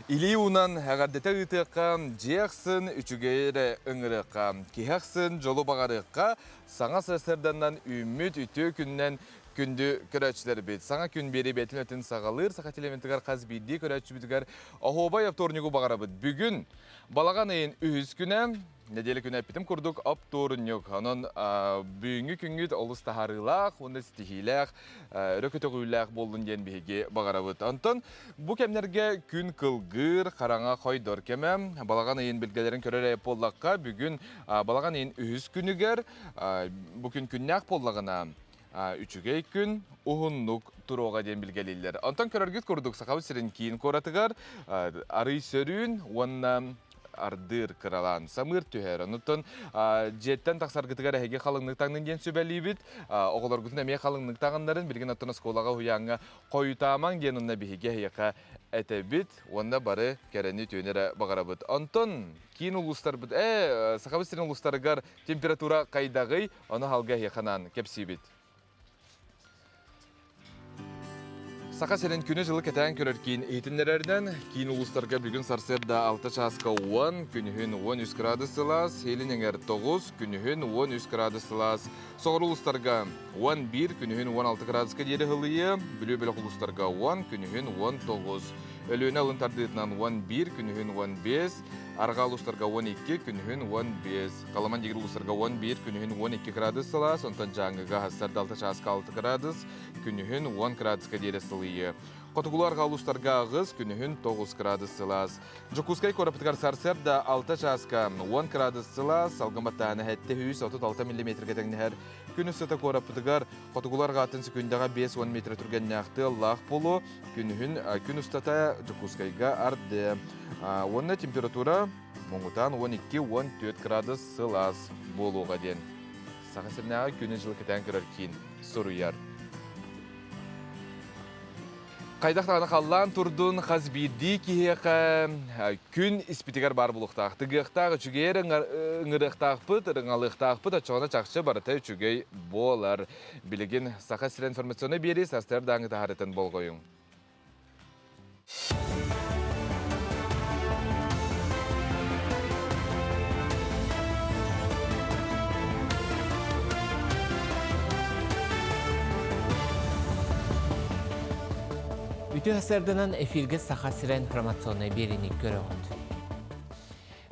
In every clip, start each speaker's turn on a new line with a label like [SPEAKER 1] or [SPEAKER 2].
[SPEAKER 1] Илии уунан эҕэрдэтэ ыытыахха, дьиэ ахсын үчүгэйи эрэ ыҥырыахха, киһи ахсын дьолу баҕарыахха, саҥа сарсыарданан үүммүт үтүө күнүнэн күндү көрөөччүлэрбит. Саҥа күн биэрии бэйэтин өтүн саҕалыыр Саха телевизионугар хас биирдии көрөөччүбүтүгэр оһуобай оптуорунньугу баҕарабыт. Бүгүн балаҕан ыйын үһүс күнэ, Нэдиэлэ күнэ эппитим курдук оптуорунньук. Онон бүгүҥҥү күҥҥүт олус таһаарыылаах уонна ситиһиилээх, өрө көтөҕүүлээх буоллун диэн биһиги баҕарабыт. Онтон бу кэмнэргэ күн кылгыыр, хараҥа хойдор кэмэ. Балаҕан ыйын билгэлэрин көрөр буоллахха, бүгүн балаҕан ыйын үһүс күнүгэр, бу күн күннээх буоллаҕына, үчүгэй күн уһуннук туруоҕа диэн билгэлииллэр. Онтон көрөргүт курдук Сахабыт сирин киин куоратыгар арый сөрүүн уонна ардыыр кыралаан самыыр түһэр. Онуттан дьиэттэн тахсаргытыгар эһиги халыҥнык таҥнын диэн сүбэлиибит. Оҕолоргутун эмиэ халыҥнык таҥыннарын, билигин оттон оскуолаҕа уһуйааҥҥа хойутаамаҥ диэн онно биһиги эһиэхэ этэбит уонна бары кэрэни үтүөнү эрэ баҕарабыт. Онтон киин улуустарбыт, Сахабыт сирин улуустарыгар температура хайдаҕый? Ону халга эһиэхэ анаан кэпсиибит. Саха сирин күнү-дьылы кэтээн көрөр киин иһитиннэрэринэн, киин улуустарга бүгүн сарсыарда 6 чааска 10, күнүһүн 13 градус сылаас, Илин эҥэр 9, күнүһүн 13 градус сылаас, соҕуруу улуустарга 11, күнүһүн 16 градуска диэри һылыйыа, Бүлүү бөлөх улуустарга 10, күнүһүн 19, Өлүөнэ алын тардыытынан 11, күнүһүн 15, арҕаа улуустарга 12, күнүһүн 15. Халыман дигир улуустарга 11, күнүһүн 12 градус сылаас, онтон Дьааҥыга сарда 6 чааска 6 градус, күнүһүн 10 градуска диэри сылыйыа. Хотугулуу арҕаа улуустарга 8, күнүһүн 9 градус сылаас. Дьокуускай куораппытыгар сарсыарда 6 чааска 10 градус сылаас, салгын баттааһына 736 миллиметргэ тэҥнэһэр. Күн устата куораппытыгар хотугулуу арҕаатын секундаҕа 50 метр түргэннээх тыаллаах буолуо. Күнүһүн күн устата Дьокуускайга ардыа. Уонна температура Муҥутаан 12-14 градус сылаас буолуоҕа диэн Саха сиринээҕи күнү-дьылы кэтээн көрөр киин суруйар. Хайдах даҕаны халлаан турдун хас биирдии киһиэхэ күн испитигэр баар буолуохтаах. Тыгыахтаах үчүгэйэр ыҥырыахтаахпыт, ырыҥалыахтаахпыт, оччоҕуна чахчы барыта үчүгэй буолар. Билигин Саха сирэ информационнай биэрии сарсыардааҥҥы таһаарытын болҕойуҥ.
[SPEAKER 2] Үтүө сарсыарданан эфиргэ Саха сирэ информационнай биэриини көрөҕүт.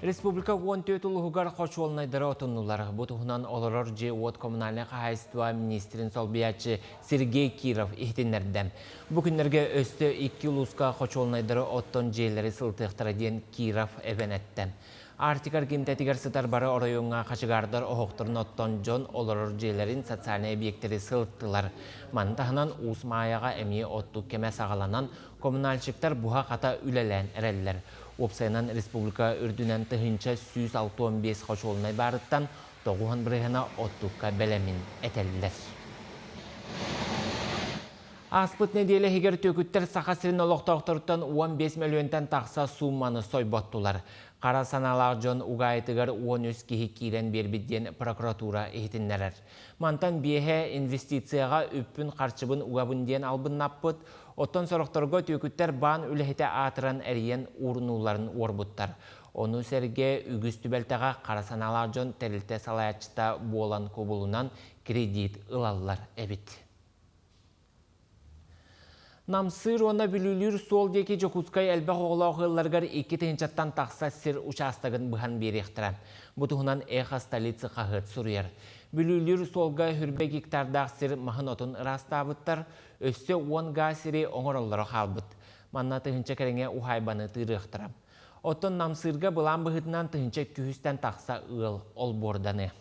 [SPEAKER 2] Республика 14 улуһугар хочуолунайдары отуннулар. Бу туһунан олорор дьиэ-уот коммунальнай хаһаайыстыба министрин солбуйааччы Сергей Киров иһитиннэрдэ. Бу күннэргэ өссө икки улууска хочуолунайдары оттон дьиэлэри сылытыахтара диэн Киров эбэн эттэ. Арктика эргимтэтигэр сытар бары оройуоҥҥа хачыгаардар оһохторун оттон дьон олорор дьиэлэрин социальнай объектары сылыттылар. Маны таһынан Уус Маайаҕа эмиэ оттук кэмэ саҕаланан, коммунальщиктар буһа-хата үлэлээн эрэллэр. Уопсайынан республика үрдүнэн 1165 хочуолунай баарыттан 90 бырыһыана оттукка бэлэмин этэллэр. Ааспыт нэдиэлэ иһигэр түөкүттэр Саха сирин олохтоохторуттан 15 мөлүйүөнтэн тахса суумманы сойботтулар. Хара санаалаах дьон угаайытыгар 13 киһи киирэн биэрбит диэн прокуратура иһитиннэрэр. Мантан биэһэ инвестицияҕа үппүн-харчыбын угабын диэн албыннаппыт, Оттон сорохторго түөкүттэр баан үлэһитэ аатыран эрийэн уурунууларын уорбуттар. Ону сэргэ үгүс түбэлтэҕэ хара санаалаах дьон тэрилтэ салайааччыта буолан кубулунан кредит ылаллар эбит. Намсыыр уонна Бүлүүлүүр суол диэки Дьокуускай элбэх оҕолоох ыалларыгар икки тыһыынчаттан тахса сир учаастагын быһан биэриэхтэрэ. Бу туһунан «Эхо столицы» хаһыат суруйар. Бүлүүлүүр суолга хүрбэ гектардаах сир маһын-отун ыраастаабыттар, Өссө 10 гаа сири оҥороллоро хаалбыт. Манна тыһыынча кэриҥэ уһаайбаны тыырыахтара. Оттон Намсыырга былаан быһыытынан 1200-тэн тахса ыал олбуорданыа.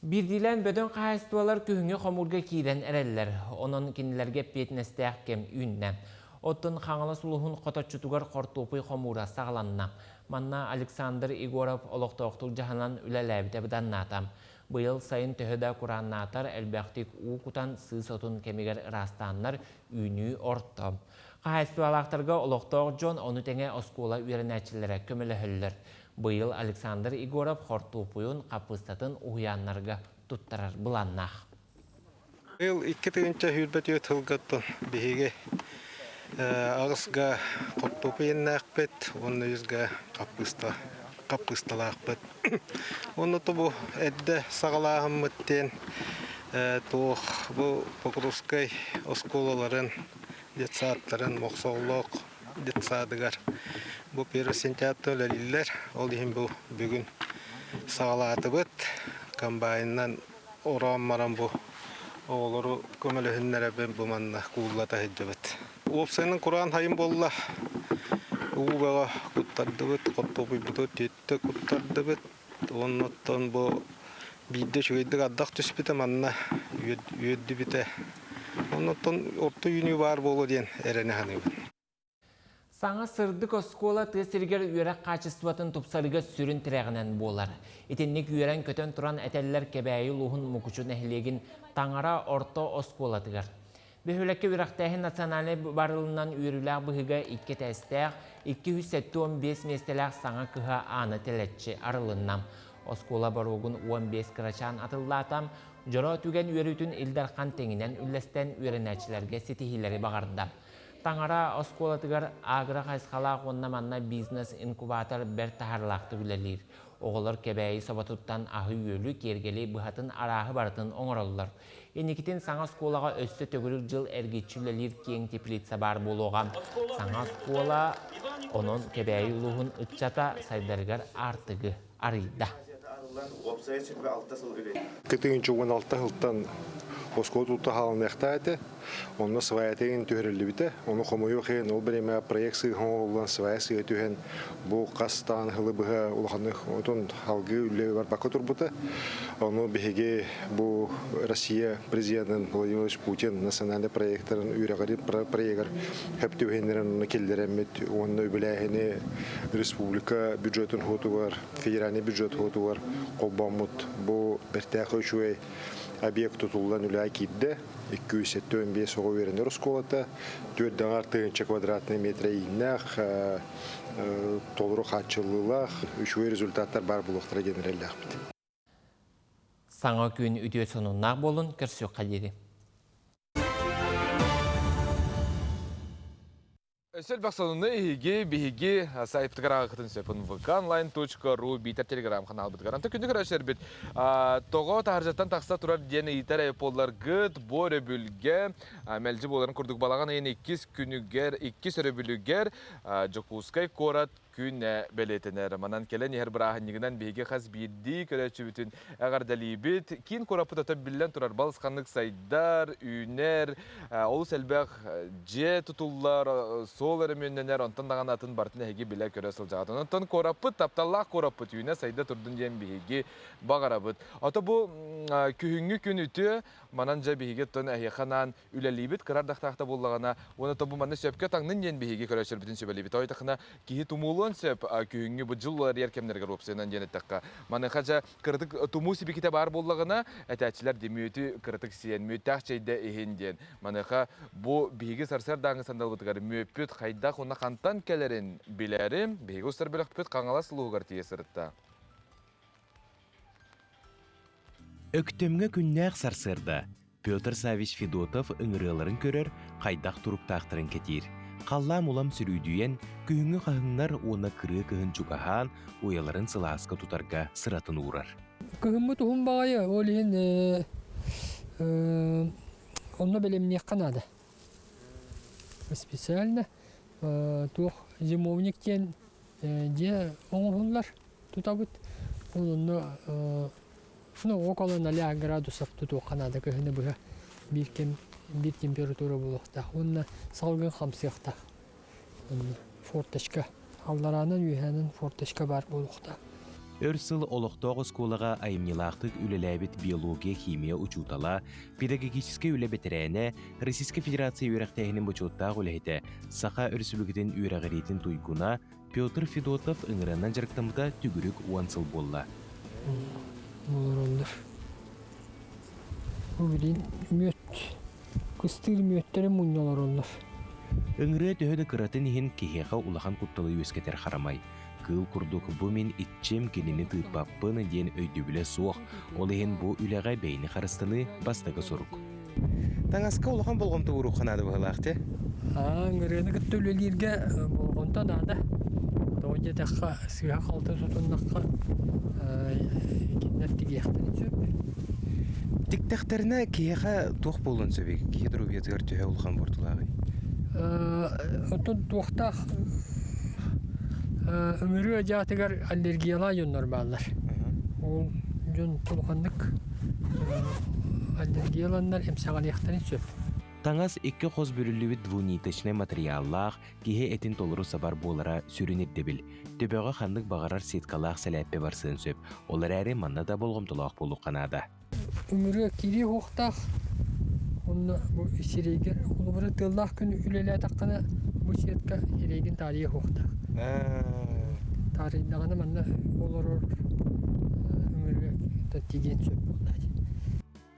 [SPEAKER 2] Биирдиилээн бөдөҥ хаһаайыстыбалар күһүҥҥү хомуурга киирэн эрэллэр. Онон кинилэргэ эппиэтинэстээх кэм үүннэ. Оттон Хаҥалас улууһун хоточчутугар хортуопуй хомуура саҕаланна. Манна Александр Егоров олохтоохтук дьаһанан үлэлээбитэ быданнаата. Быйыл сайын төһө да курааннаатар, элбэхтик уу кутан сыыс отун кэмигэр ыраастааннар үүнүү орто. Хаһаайыстыбалаахтарга олохтоох дьон, ону тэҥэ оскуола үөрэнээччилэрэ көмөлөһөллөр. Быйыл Александр Егоров хортуоппуйун, хаппыыстатын уһуйааннарга туттарар былааннаах.
[SPEAKER 3] Быйыл 2024 сылга оттон биһиги Аҕысга хортуоппуй иэннээхпит уонна үсгэ хаппыыста хаппыысталаахпыт. Уонна бу эрдэ саҕалааһыммыт диэн туох бу Покровскай оскуолаларын, детсадтарын, Мохсоҕолоох детсадыгар бу 1 сентябрьтан үлэлииллэр. Ол иһин бу бүгүн саҕалаатыбыт. Комбайнынан ороон баран бу оҕолору көмөлөһүннэрэбин бу манна кууллата сылдьабыт. Уопсайынан кураан хайын буолла. Уу бөҕө куттардыбыт, хортуопуйбуту түттэ куттардыбыт. Оннуттан бу биирдэ үчүгэйдик ардах түспүтэ манна үөрдүбүтэ. Оннуттан орто үүнүү баар буолуо диэн эрэнэ саныыбын.
[SPEAKER 2] Саҥа сырдык оскуола тыа сиригэр үөрэх хаачыстыбатын тупсарыыга сүрүн тирэҕинэн буолар. Итинник үөрэн-көтөн туран этэллэр Кэбээйи улууһун Мукучу нэһилиэгин Таҥара орто оскуолатыгар. Бөһүөлэккэ үөрэхтээһин национальнай барылынан үөрүүлээх быһыыга икки этээстээх, 275 миэстэлээх саҥа кыһа аана тэлэччи арылынна. Оскуола боруогун 15 кырачаан атыллаата, дьоро түгэн үөрүүтүн Ил Дархан тэҥинэн үллэстэн үөрэнээччилэргэ ситиһиилэри баҕарда. Таҥара оскуолатыгар агро хайысхалаах уонна манна бизнес-инкубатор бэрт таһаарыылаахтык үлэлиир. Оҕолор Кэбээйи соботуттан аһы-үөлү, киэргэли, быһатын арааһы барытын оҥороллор. Инникитин саҥа оскуолаҕа өссө төгүрүк дьыл эргиччи үлэлиир киэҥ теплица баар буолуоҕа. Саҥа оскуола онон Кэбээйи улууһун ыччата сайдарыгар аартыгы арыйда.
[SPEAKER 4] Кытыынча 16 сылтан оскуола тутта хаалыныахтаах этэ. Онно сваятыгын түһэриллибитэ. Ону хомойуох иһин ол бириэмэ проект сыыһа оҥоһуллан свая сыыһа түһэн бу хас даҕаны сылы быһа улаханнык отун салгыы үлэ барбакка турбута. Ону биһиги бу Россия президентин Владимир Владимирович Путин национальный проекттарын үөрэҕири проегар хөп түбэһиннэрэн онно киллэрэммит уонна үбүлээһини республика бюджетын хуотугар, федеральный бюджет хуотугар холбооммут бу бэртээхэй үчүгэй объект тутуллан үлэҕэ киирдэ. 275 оҕо үөрэнэр оскуолата, 4 тыһыынча квадратный метр ииннээх, толору хааччыллыылаах, үчүгэй результаттар баар буолуохтара диэн эрэллээхпит.
[SPEAKER 2] Саҥа күн үтүө сонуннаах буолун, көрсүөххэ диэри.
[SPEAKER 1] Өссө элбэх сонуну эһиги биһиги сайтпытыгар ааҕыаххытын сөп nvkonline.ru биитэр телеграм-ханаалбытыгар. Онтон күндү көрөөччүлэрбит тоҕо таһырдьаттан тахса турар диэн ыйытар айполларгыт бу өрөбүлгэ мэлдьи буоларын курдук балаҕан ыйын иккис күнүгэр, иккис өрөбүлүгэр Дьокуускай куорат күнэ бэлиэтэнэр. Манан кэлэн иһэр бырааһынньыгынан биһиги хас биирдии көрөөччүбүтүн эҕэрдэлиибит. Киин куораппыт ото биллэн турар балысханнык сайдар, үүнэр, олус элбэх дьиэ тутуллар, суол өрөмүөннэнэр, онтон даҕаны атын барытын эһиги билэ-көрө сылдьаҕыт. Онтон куораппыт, тапталлаах куораппыт үүнэ-сайда турдун диэн биһиги баҕарабыт. Ото бу күһүҥҥү күн үтүө, манан дьэ биһиги оттон эһиэхэ анаан үлэлиибит, кыра ардахтаах да буоллаҕына, уонна тобу манна сөпкө таҥнын диэн биһиги көрөөччүлэрбитин сүбэлиибит. Тойтахына киһи тумуулуон сөп, күһүҥҥү бу дьыл уларыйар кэмнэригэр уопсайынан диэн эттэххэ. Маныаха дьэ кыратык тумуу сибикитэ баар буоллаҕына, этээччилэр ди мүөтү кыратык сиэн, мүөттээх чэйдэ иһин диэн. Маныаха бу биһиги сарсыардааҥҥы сандалбытыгар мүөппүт хайдах уонна хантан кэлэрин билээри, биһиги устар бөлөхпүт Хаҥалас улууһугар тиийэ сырытта.
[SPEAKER 5] Өктөмҥө күннээх сарсыарда Петр Саввич Федотов ыҥырыаларын көрөр, хайдах туруктаахтарын кэтиир. Халлаан улам сүрүүдүйэн, күһүҥҥү хаһыҥнар уонна кырыа кыһын чугаһаан, уйаларын сылааска тутарга сыратын уурар.
[SPEAKER 6] Кыһыммыт уһун баҕайы, ол иһин онно бэлэмниэххэ наада. Специально туох зимовник диэн дьиэ оҥоһуллар, тутабыт. Ол онно ну, около 0 градусов тутуохха наада кыһыны быһа биир кэм биир температура буолуохтаах уонна салгын хамсыахтаах. Форточка аллараанан үөһээнэн форточка баар буолуохтаах.
[SPEAKER 5] Өр сыл олохтоох оскуолаҕа айымньылаахтык үлэлээбит биология, химия учуутала, педагогическай үлэ бэтэрээнэ, Российскай Федерация үөрэхтээһинин бочуоттаах үлэһитэ, Саха Өрөспүүбүлүкэтин үөрэҕириитин туйгуна Петр Федотов ыҥыранан дьарыктаммыта түгүрүк уон сыл буолла.
[SPEAKER 6] Олороллор. Бу билин мүөт, кыстыыр мүөттэрин мунньа олороллор.
[SPEAKER 5] Ыҥырыа төһө да кыратын иһин киһиэхэ улахан кутталы үөскэтэр харамай. Кыыл курдук бу мин иччим кинини тыыппаппын диэн өйдөбүлэ суох. Ол иһин бу үлэҕэ бэйэни харыстаныы бастакы сорук.
[SPEAKER 1] Таҥаска улахан болҕомто ууруохха наада быһыылаах дии.
[SPEAKER 6] Ыҥырыаны кытта үлэлииргэ болҕомто наада. Тоҕо диэтэххэ, сыыһа-халты тутуннахха, кинилэр тигиэхтэрин сөп.
[SPEAKER 5] Тиктэхтэринэ киһиэхэ туох буолуон сөбүй? Киһи доруобуйатыгар төһө улахан буортулааҕый?
[SPEAKER 6] Оттон туохтаах ыҥырыа дьаатыгар аллергиялаах дьоннор бааллар. Ол дьон улаханнык аллергияланнар эмсэҕэлиэхтэрин сөп.
[SPEAKER 5] Таҥас икки хос бүрүллүбүт двуниточнай матырыйааллаах, киһи этин толору сабар буолара сүрүн ирдэбил. Төбөҕө ханнык баҕарар сеткалаах сэлээппэ барсыан сөп, ол эрээри манна да болҕомтолоох буолуохха наада.
[SPEAKER 6] Ыҥырыа киирии уһуктаах уонна бу сирэйгэр холобура тыаллаах күн үлэлээтэххинэ бу сетка сирэйгин таарыйа уһуктаах. Таарыйдаҕына манна олорор ыҥырыа тигиэн сөп буоллааччы.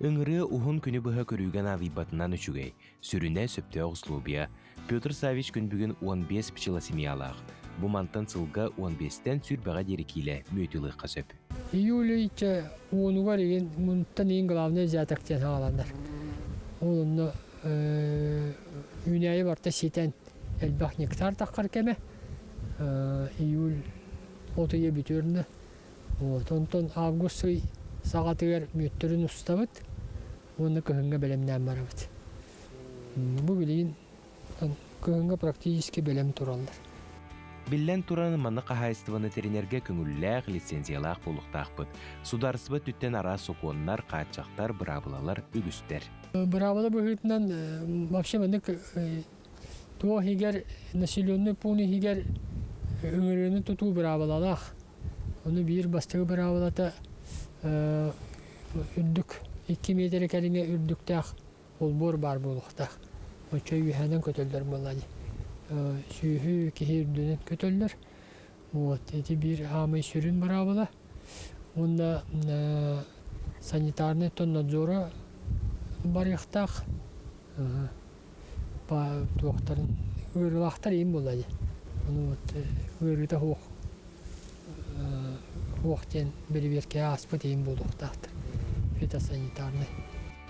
[SPEAKER 5] Ыҥырыа уһун күнү быһа көрүүгэ наадыйбатынан үчүгэй, сүрүнэ сөптөөх условия. Петр Саввич күн бүгүн 15 пчелосемьялаах. Бу мантан сылга 15-тэн сүүрбэҕэ диэри киилэ мүөтү ылыахха сөп.
[SPEAKER 6] Июль ыйча уонугар игин мунтан игин главный взяток диэн хааланар. Ол онно үүнээйи барта ситэн элбэх нектар таххар кэмэ. Июль от ыйа бүтүөрнө. Вот, онтон август ый саҕатыгар мүөттэрин устабыт уонна кыһыҥҥа бэлэмнээн барабыт. Бу билигин кыһыҥҥа практически бэлэм тураллар.
[SPEAKER 5] Биллэн туран, манна хаһаайыстыбаны тэринэргэ көҥүллээх, лицензиялаах буолуохтаахпыт. Судаарыстыба өттүттэн араас сокуоннар, хааччахтар, быраабылалар үгүстэр.
[SPEAKER 6] Быраабыла быһыытынан вообще маннык туох иһигэр населенный пуун иһигэр ыҥырыыны тутуу быраабылалаах. Ону биир бастакы быраабылата үрдүк 2 миэтэрэ кэриҥэ үрдүктээх олбуор баар буолуохтаах. Оччо үөһээнэн көтөллөр буолла дии. Сүөһү киһи үрдүнэн көтөллөр. Вот ити биир аамай сүрүн быраабыла. Уонна санитарный тон надзора барыахтаах. Туохтарын ыарыылаахтар иин буолла дии. Ону вот ыарыыта суох суох диэн бэрэбиэркэҕэ ааспыт иин буолуохтаахтар. Фитосанитарный.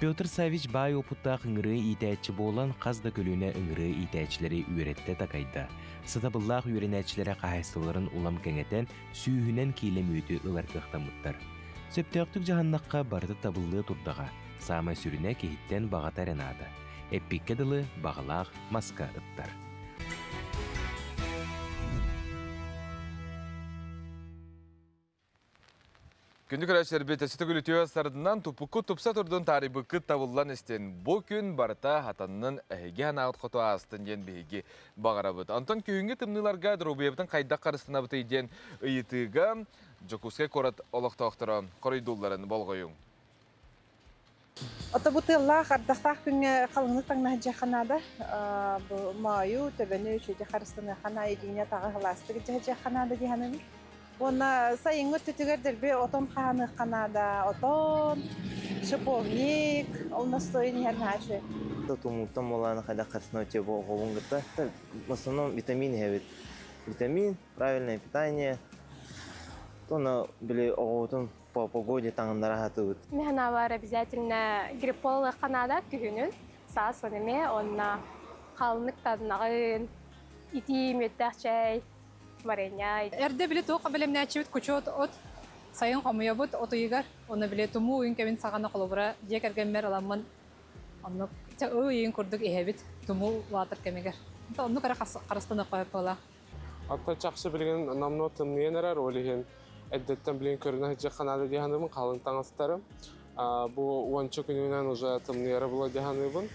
[SPEAKER 5] Петр Саввич баай уопуттаах ыҥырыы иитээччи буолан, хас да көлүөнэ ыҥырыы иитээччилэри үөрэттэ-такайда. Сатабыллаах үөрэнээччилэрэ хаһаайыстыбаларын улам кэҥэтэн, сүүһүнэн киилэ мүөтү ылар кыахтаммыттар. Сөптөөхтүк дьаһаннахха барыта табыллыа турдаҕа. Саамай сүрүнэ киһиттэн баҕата эрэ наада. Эппиккэ дылы, баҕалаах маска ыттар.
[SPEAKER 1] Күндү көрөөччүлэрбит, өссө төгүл үтүө сардынан туппуккут тупса турдун таарыйбыккыт табыллан истин. Бу күн барыта хатаннын эһиги санааҕыт хоту аастын диэн биһиги баҕарабыт. Онтон күһүҥҥү тымныыларга доруобуйабытын хайдах харыстанабытый диэн ыйытыыга Дьокуускай куорат олохтоохторо хоруйдуулларын болҕойуҥ.
[SPEAKER 7] Ото бу тыаллаах, ардахтаах күҥҥэ халыҥнык таҥнаһа дьиэххэ наада. Бу моойу, төбөнү үчүгэйдик харыстаныахха наада, илиини атаҕы сылаастык илдьэ дьиэххэ наада дии саныыбын. Уонна сайыҥҥы өттүтүгэр дэлби отон хаһааныахха наада. Отон, шиповник, ол настойун иһэр наһаа үчүгэй.
[SPEAKER 8] Тумууттан буолааны хайдах харыстана типа оҕобун кытта в основном витамин иһэбит. Витамин, правильное питание. Уонна били оҕобутун по погоде таҥыннара сатыыбыт.
[SPEAKER 9] Мин санаабар обязательно гриппол ылыахха наада күһүнүн, саас эмиэ уонна халыҥнык таҥнаҕын, итии мүөттээх чэй, варенье.
[SPEAKER 10] Эрдэ били туох бэлэмнээччибит кучу от сайын хомуйабыт от ыйыгар, уонна били тумуу ыйын кэмин саҕана холобура дьиэ кэргэммэр ыламмын оннук ыы ыйын курдук иһэбит тумуу улаатар кэмигэр. Оннук эрэ харыстаныахха сөп буолаа.
[SPEAKER 11] Оттон чахчы билигин номнуо тымныйан эрэр, ол иһин эрдэттэн билигин көрүнэ сылдьыахха наада дии саныыбын, халыҥ таҥастарым. Бу уонча күнүнэн уже тымныйара буолуо дии саныыбын.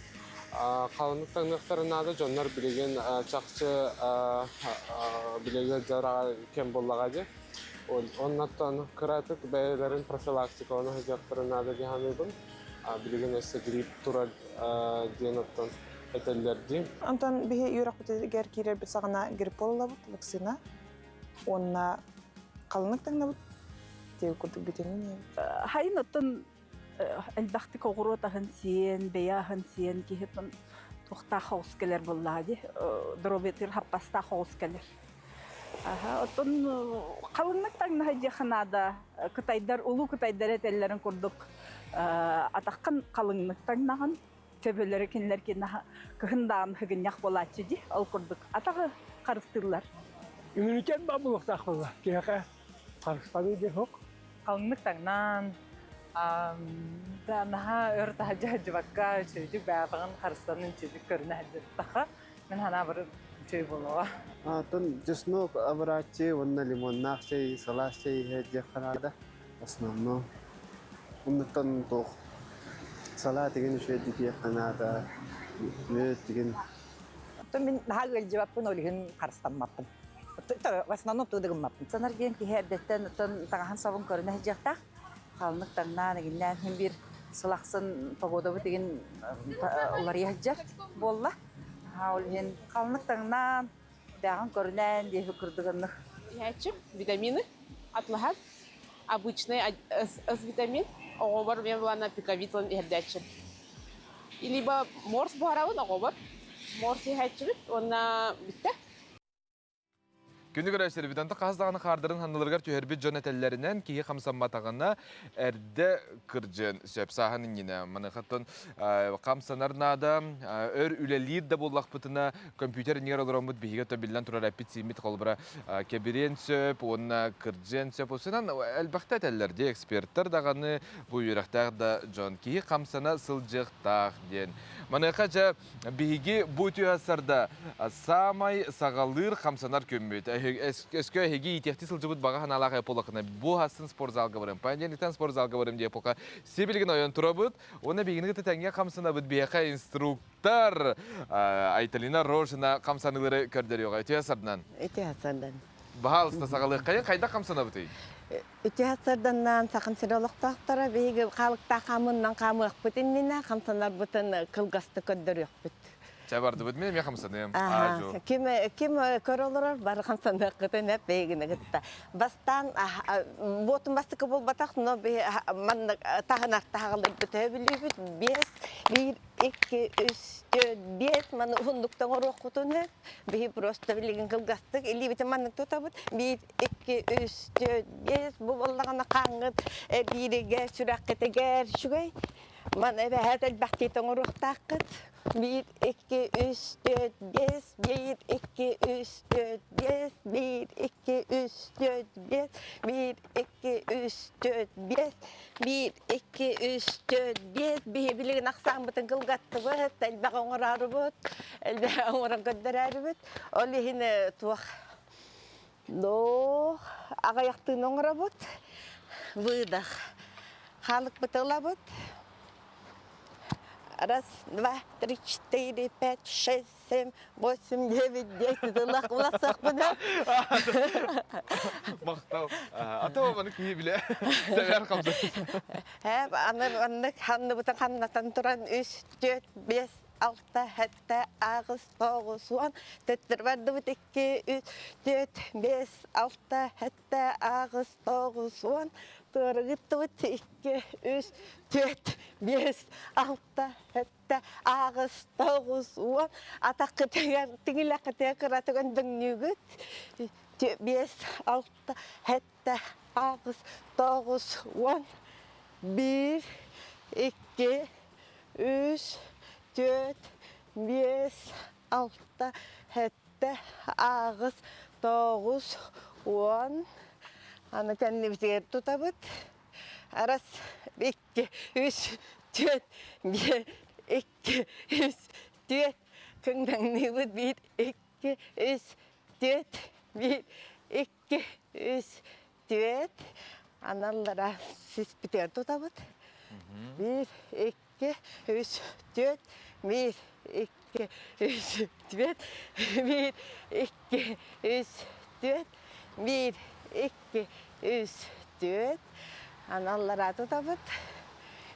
[SPEAKER 11] Халыҥнык таҥныахтарын наада, дьоннор билигин чахчы билиги дьараҕа кэм буоллаҕа дии. Оннуттан кыратык бэйэлэрин профилактикалана сылдьыахтарын наада дии саныыбын. Билигин өссө грипп турар диэн оттон этэллэр дии.
[SPEAKER 12] Онтон биһи үөрэхпитигэр киирэрбит саҕана гриппол ылабыт, вакцина уонна халыҥнык таҥнабыт диэбит курдук витамин иһэбит.
[SPEAKER 13] Хайын оттон элбэхтик оҕуруот аһын сиэн, бэйэ аһын сиэн киһи туохтаах оҕус кэлэр буоллаҕа дии, доруобуйатыгар хаппастаах оҕус кэлэр. Оттон халыҥнык таҥнаһа диэххэ наада. Кытайдар, улуу кытайдар этэллэрин курдук атаххын халыҥнык таҥнаҕын. Төбөлөрө кинилэр кыһын даҕаны хыгынньах буолааччы дии. Ол курдук атаҕы харыстыыллар.
[SPEAKER 14] Иммунитет баар буолуохтаах буолла. Киһиэхэ харыстаныы диэн суох.
[SPEAKER 15] Халыҥнык таҥнаан, наһаа өр таһырдьа сылдьыбакка, үчүгэйдик бэйэҕин харыстанан үчүгэйдик көрүнэ сылдьыбатахха, мин санаабар үчүгэй буолуоҕа.
[SPEAKER 16] Атын чеснок абырааччы уонна лимоннаах чэй, сылаас чэй иһэ диэххэ наада. Основном. Оннуттан туох салаат игин үчүгэйдик иһиэххэ наада. Мүөт игин.
[SPEAKER 17] Оттон мин наһаа ыалдьыбаппын, ол иһин харыстаммаппын. В основном тугу да гыммаппын.
[SPEAKER 18] Санар диэн киһи эрдэттэн оттон таҥаһын сабын көрүнэ сылдьыахтаах. Халнык таҥнаан, игиннээн иһин биир сыл ахсын погодабыт игин уларыйа сылдьар буолла. Ол иһин халнык таҥнаан, бэҕин көрүнэн диэхи курдук оннук.
[SPEAKER 19] Иһээччим витамины атлаһан обычный С витамин оҕобор мен булана пиковитлан иһэрдээччим. Либо морс буһарабын оҕобор морс иһээччибит уонна бүттэ.
[SPEAKER 1] Күнү көрөөччүлэрбит онто хас даҕаны хаардарын ханныларыгар түһэрбит дьон этэллэринэн киһи хамсамматаҕына эрдэ кырдьыан сөп сааһын иннинэ. Маныхаттан хамсанар наада, өр үлэлиир да буоллахпытына компьютер иннигэр олороммут биһиги то биллэн турар эппит-сииммит холобура кэбириэн сөп уонна кырдьыан сөп. Усунан элбэхтэ этэллэр дии эксперттэр даҕаны бу үөрэхтээх да дьон киһи хамсана сылдьыахтаах диэн. Маныаха дьэ Биһиги бу түһэсарда саамай саҕалыыр хамсанар күммүт. Өскө эһиги иитиэхтии сылдьыбыт баҕа санаалаах эполакына бу хасын спортзалга барым. Понедельниктан спортзалга барым диye пока сибилигин ойон турабыт. Уонна биһигини кытта тэҥҥэ хамсанабыт биһиэхэ инструктор Айталина Рожина хамсаныылары көрдөрүөҕэ. Үтүө сардан.
[SPEAKER 20] Үтүө сардан.
[SPEAKER 1] Баһаалыста саҕалыаххайын хайдах хамсанабытый?
[SPEAKER 20] Үтүө сарданнаан Сахам сирэ олохтоохторо биһиги хаалыктаах хаамыынан хаамыахпыт иннинэ хамсанарбытын кылгастык көрдөрүөхпүт.
[SPEAKER 1] Чэ бардыбыт, мин эмиэ хамсаныам.
[SPEAKER 20] Ким ким көрө олорор бары хамсаныаххытын эп биһигини кытта. Бастаан буотун бастакы буолбатах, но маннык таһынар таһаҕаларбыт өбүлүүбүт биэс, биир, икки, үс, түөрт, биэс маны уһуннуктан оруоххутун биһи просто билигин кылгастык илиибитин маннык тутабыт биир икки, үс, түөрт, биэс бу буоллаҕына хааҥҥыт бииригэр, сүрэххитигэр үчүгэй. Маны эбэһээт элбэхтии тоҥоруохтааххыт. Биир, икки, үс, түөрт, биэс, биир, икки, үс, түөрт, биэс, биир, икки, үс, түөрт, биэс, биир, икки, үс, түөрт, биэс, биир, икки, үс, түөрт, биэс. Биһи билигин ахсааммытын кылгаттыбыт, элбэх оҥороорубут, элбэх оҥорон көрдөрөөрүбүт. Ол иһин туох Доо, аҕыйахтыын оҥоробут. Выдох. Хаалыкпыты ылабыт. Раз, два, три, четыре, пять, шесть, семь, восемь, девять, десять. Ылах уласыахпына.
[SPEAKER 1] Махтал. А то маны киһи билэ. Сэгэр хамса.
[SPEAKER 20] Э, аны маннык ханныбытын ханнатан туран үс, түөрт, биэс, алта, сэттэ, аҕыс, тоҕус, уон, төттөрү бардыбыт икки, үс, түөрт, биэс, алта, сэттэ, аҕыс, тоҕус, уон, туорагыттыбыт икки, үс, түөрт, биэс, алта, сэттэ, аҕыс, тоҕус, уон, атаххытыгар тиҥилэххитигэр кыратык өндөҥнүүгүт, биэс, алта, сэттэ, аҕыс, тоҕус, уон, биир, икки, үс, түөрт, биэс, алта, сэттэ, аҕыс, тоҕус, уон. Аны кэннибитигэр тутабыт. Раз, икки, үс, түөрт, биэс, икки, үс, түөрт. Кыҥнаҥныыбыт биир, икки, үс, түөрт, биир, икки, үс, түөрт. Аналлара сиспитигэр тутабыт. Биир, икки, үс, түөрт, биир, икки, үс, түөрт, биир, икки, үс, түөрт, биир, икки, үс, түөрт. Аналлара тутабыт.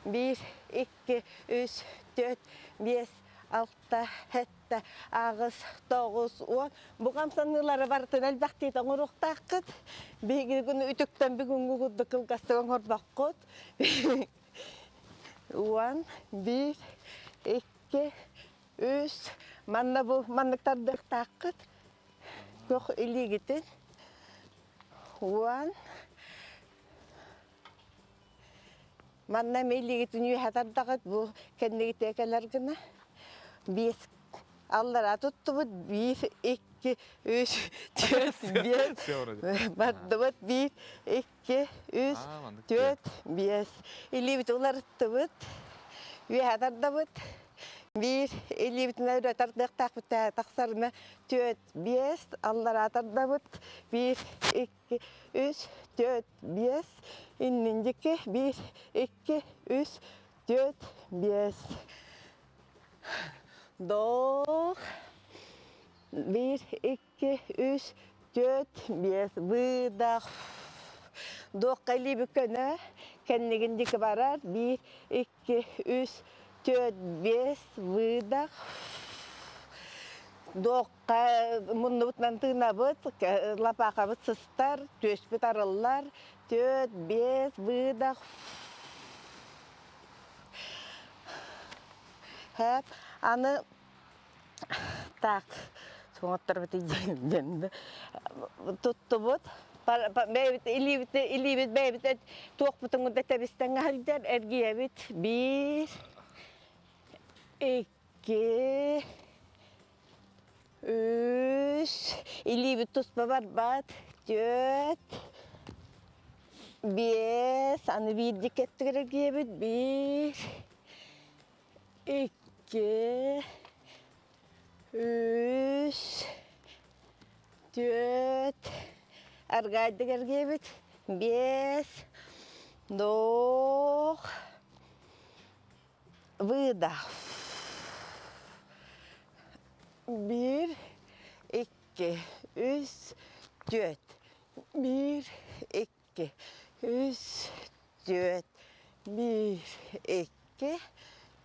[SPEAKER 20] Биир, икки, үс, түөрт, биэс, алта, сэттэ, аҕыс, тоҕус, уон. Бу хамсаныылары барытын элбэхтии оҥоруохтааххыт. Биһиги күнү үтүктэн бүгүҥҥү курдук кылгастык оҥорбоккут. Уон, биир, икки, үс. Манна бу маннык тардыахтааххыт. Көх илиигитин. Уон. Манна мэлигитин үөһэ тардаҕыт бу кэннигитэ кэлэр гына. Биэс аллара туттубут биир, икки, үс, түөрт, биэс. Бардыбыт биир, икки, үс, түөрт, биэс. Илиибит уларыттыбыт. Үөһэ тардабыт. Биир илиибитинэн өрө тардыахтаахпыт тахсарына түөрт, биэс, аллараа тардабыт. Биир, икки, үс, түөрт, биэс. Иннин диэки биир, икки, үс, түөрт, биэс. Вдох. Биир, икки, үс, түөрт, биэс. Выдох. Дуохха илиибит көнө, кэннигин диэки барар. Биир, икки, үс, түөрт, биэс. Выдох. Дуохха муннубутунан тыынабыт, лапаахабыт сыстар, түөспүт арыллар. Түөрт, биэс, выдох. Хэп, аны так, суҥоттарбыт диэн туттубут. Бэйэбит илиибит илиибит бэйэбит туохпутун да тэбистэн сылдьар эргийэбит. Биир, икки, үс, илиибит туспа барбат, түөрт, биэс, аны биирдик кэттигэр эргийэбит, биир, икки, үс, түөрт, аргаайдык эргийэбит, биэс, вдох, выдох. Биир, икки, үс, түөрт. Биир, икки, үс, түөрт. Биир, икки,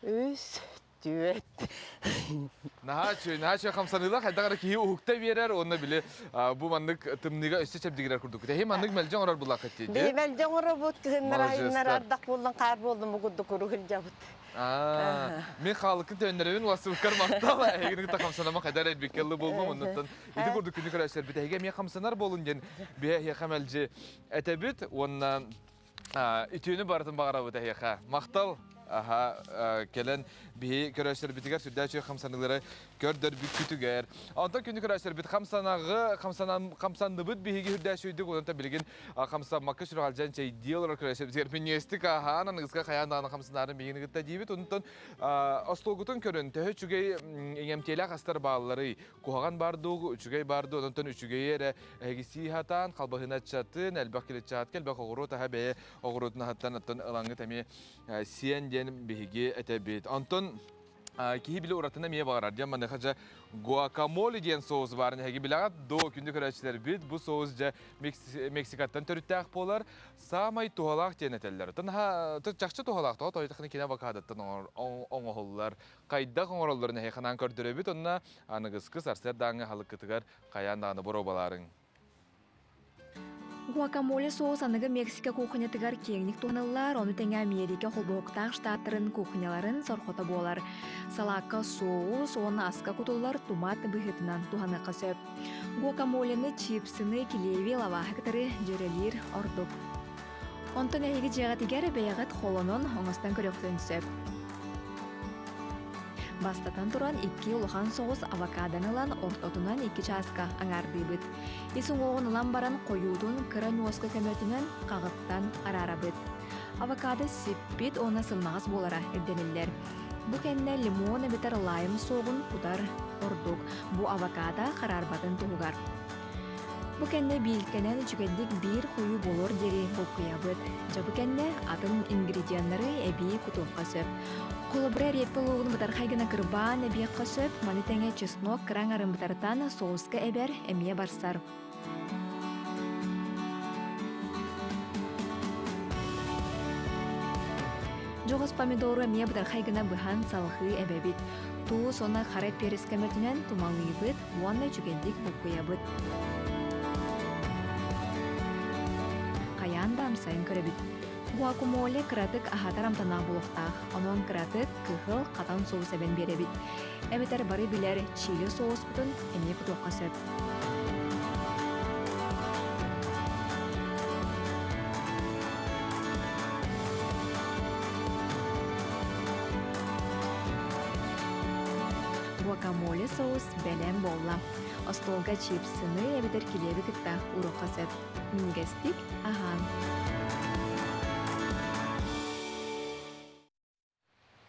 [SPEAKER 20] үс, түөрт.
[SPEAKER 1] Наһаа үчүгэй, наһаа үчүгэй хамсаныылаах хайдах эрэ киһи уһукта биэрэр уонна били бу маннык тымныыга өссө чэбдигирэр курдук. Тэһи маннык мэлдьи оҥорор буллаххыт дии.
[SPEAKER 20] Биһи мэлдьи оҥоробут, кыһыннар айыннар ардах буоллун, хаар буоллун бу курдук уруһулдьабыт.
[SPEAKER 1] Мин хаалыккын төннөрөбүн улассыбыккар махтал. Эһигини кытта хамсанама хайдар элбикке ыллы буоллум. Оннуттан ити курдук күнү көрөөччүлэрбит эһиги эмиэ хамсанар буолун диэн биһи эһиэхэ мэлдьи этэбит уонна үтүөнү барытын баҕарабыт эһиэхэ. Махтал! Аха, кэлэн биһи көрөөччүлэрбитигэр сүрдээх үчүгэй хамсаныылары көрдөрбүккүтүгэр. Онтон күнү көрөөччүлэрбит хамсанаҕы, хамсанан, хамсанныбыт биһиги сүрдээх үчүгэйдик, онтон билигин хамсаммакка сүрэҕэлдьээн чэйдии олорор көрөөччүлэрбитигэр минньигэстик аһаан, аныгыска хайаан даҕаны хамсанаарын биһигини кытта диибит. Онтон остуолгутун көрөн, төһө үчүгэй иҥэмтиэлээх астар баалларый? Куһаҕан баар дуу, үчүгэй баар дуу, онтон үчүгэйи эрэ Эһиги сии сатаан, халбаһыны аччатын, элбэх клетчатка, элбэх оҕуруот аһа бэйэ оҕуруотун аһыттан оттон ылаҥҥыт эмиэ сиэн диэн биһиги этэбит. Онтон киһи били уратына эмиэ баҕарар диэн маныаха дьэ гуакамоле диэн соус баарын эһиги билэҕит дуо күндү көрөөччүлэрбит бу соус дьэ Мексикаттан төрүттээх буолар саамай туһалаах диэн этэллэр. Оттон чахчы туһалаах тоҕо тоойдоххуна кини авокадоттан оҥоһуллар хайдах оҥороллорун эһиэхэ анаан көрдөрөбүт онно аныгыскы сарсыардааҥҥы аһылыккытыгар Хайаан даҕаны боруобалаарыҥ.
[SPEAKER 21] Гуакамоле соус аныгы Мексика кухнятыгар киэҥник туһаныллар, ону тэҥэ Америка холбоһуктаах штаттарын кухняларын сорҕото буолар. Салаакка соус уонна аска кутуллар томат быһыытынан туһаныахха сөп. Гуакамолены чипсыны, килиэби, лаваһы кытары дьүөрэлиир ордук. Онтон эһиги дьиэҕитигэр бэйэҕит холонон оҥостон көрүөххүтүн сөп. Бастатан туран, икки улахан соҕус авокадоны ылан ортотунан икки чааска аҥаардыыбыт. Ис уҥуоҕун ылан баран хойуутун кыра ньуоска көмөтүнэн хаҕыттан араарабыт. Авокадо сиппит уонна сымнаҕас буолара ирдэниллэр. Бу кэннэ лимон эбэтэр лайм суоҕун кутар ордук. Бу авокадо хараарбатын туһугар. Бу кэннэ биилкэнэн үчүгэйдик биир хойуу буолуор диэри булкуйабыт. Дьэ бу кэннэ атын ингредиеннары эбии кутуохха сөп. Холобура, эриэппэ луугун бытархай гына кырбаан эбиэххэ сөп, маны тэҥэ чеснок кыра аҥарын бытарытан соуска эбэр эмиэ барсар. Дьоҕус помидору эмиэ бытархай гына быһан салҕыы эбэбит. Туус уонна хара перец көмөтүнэн тумалыыбыт, уонна үчүгэйдик буккуйабыт. Хайаан да амсайан көрөбүт. Гуакамоле кыратык аһатар амтаннаах буолуохтаах, онон кыратык кыһыл хатан соус эбэн биэрэбит. Эбэтэр бары билэр чили соуспутун эмиэ кутуохха сөп. Гуакамоле соус бэлэм буолла. Остуолга чипсыны эбэтэр килиэби кытта уруохха сөп. Минньигэстик аһаан.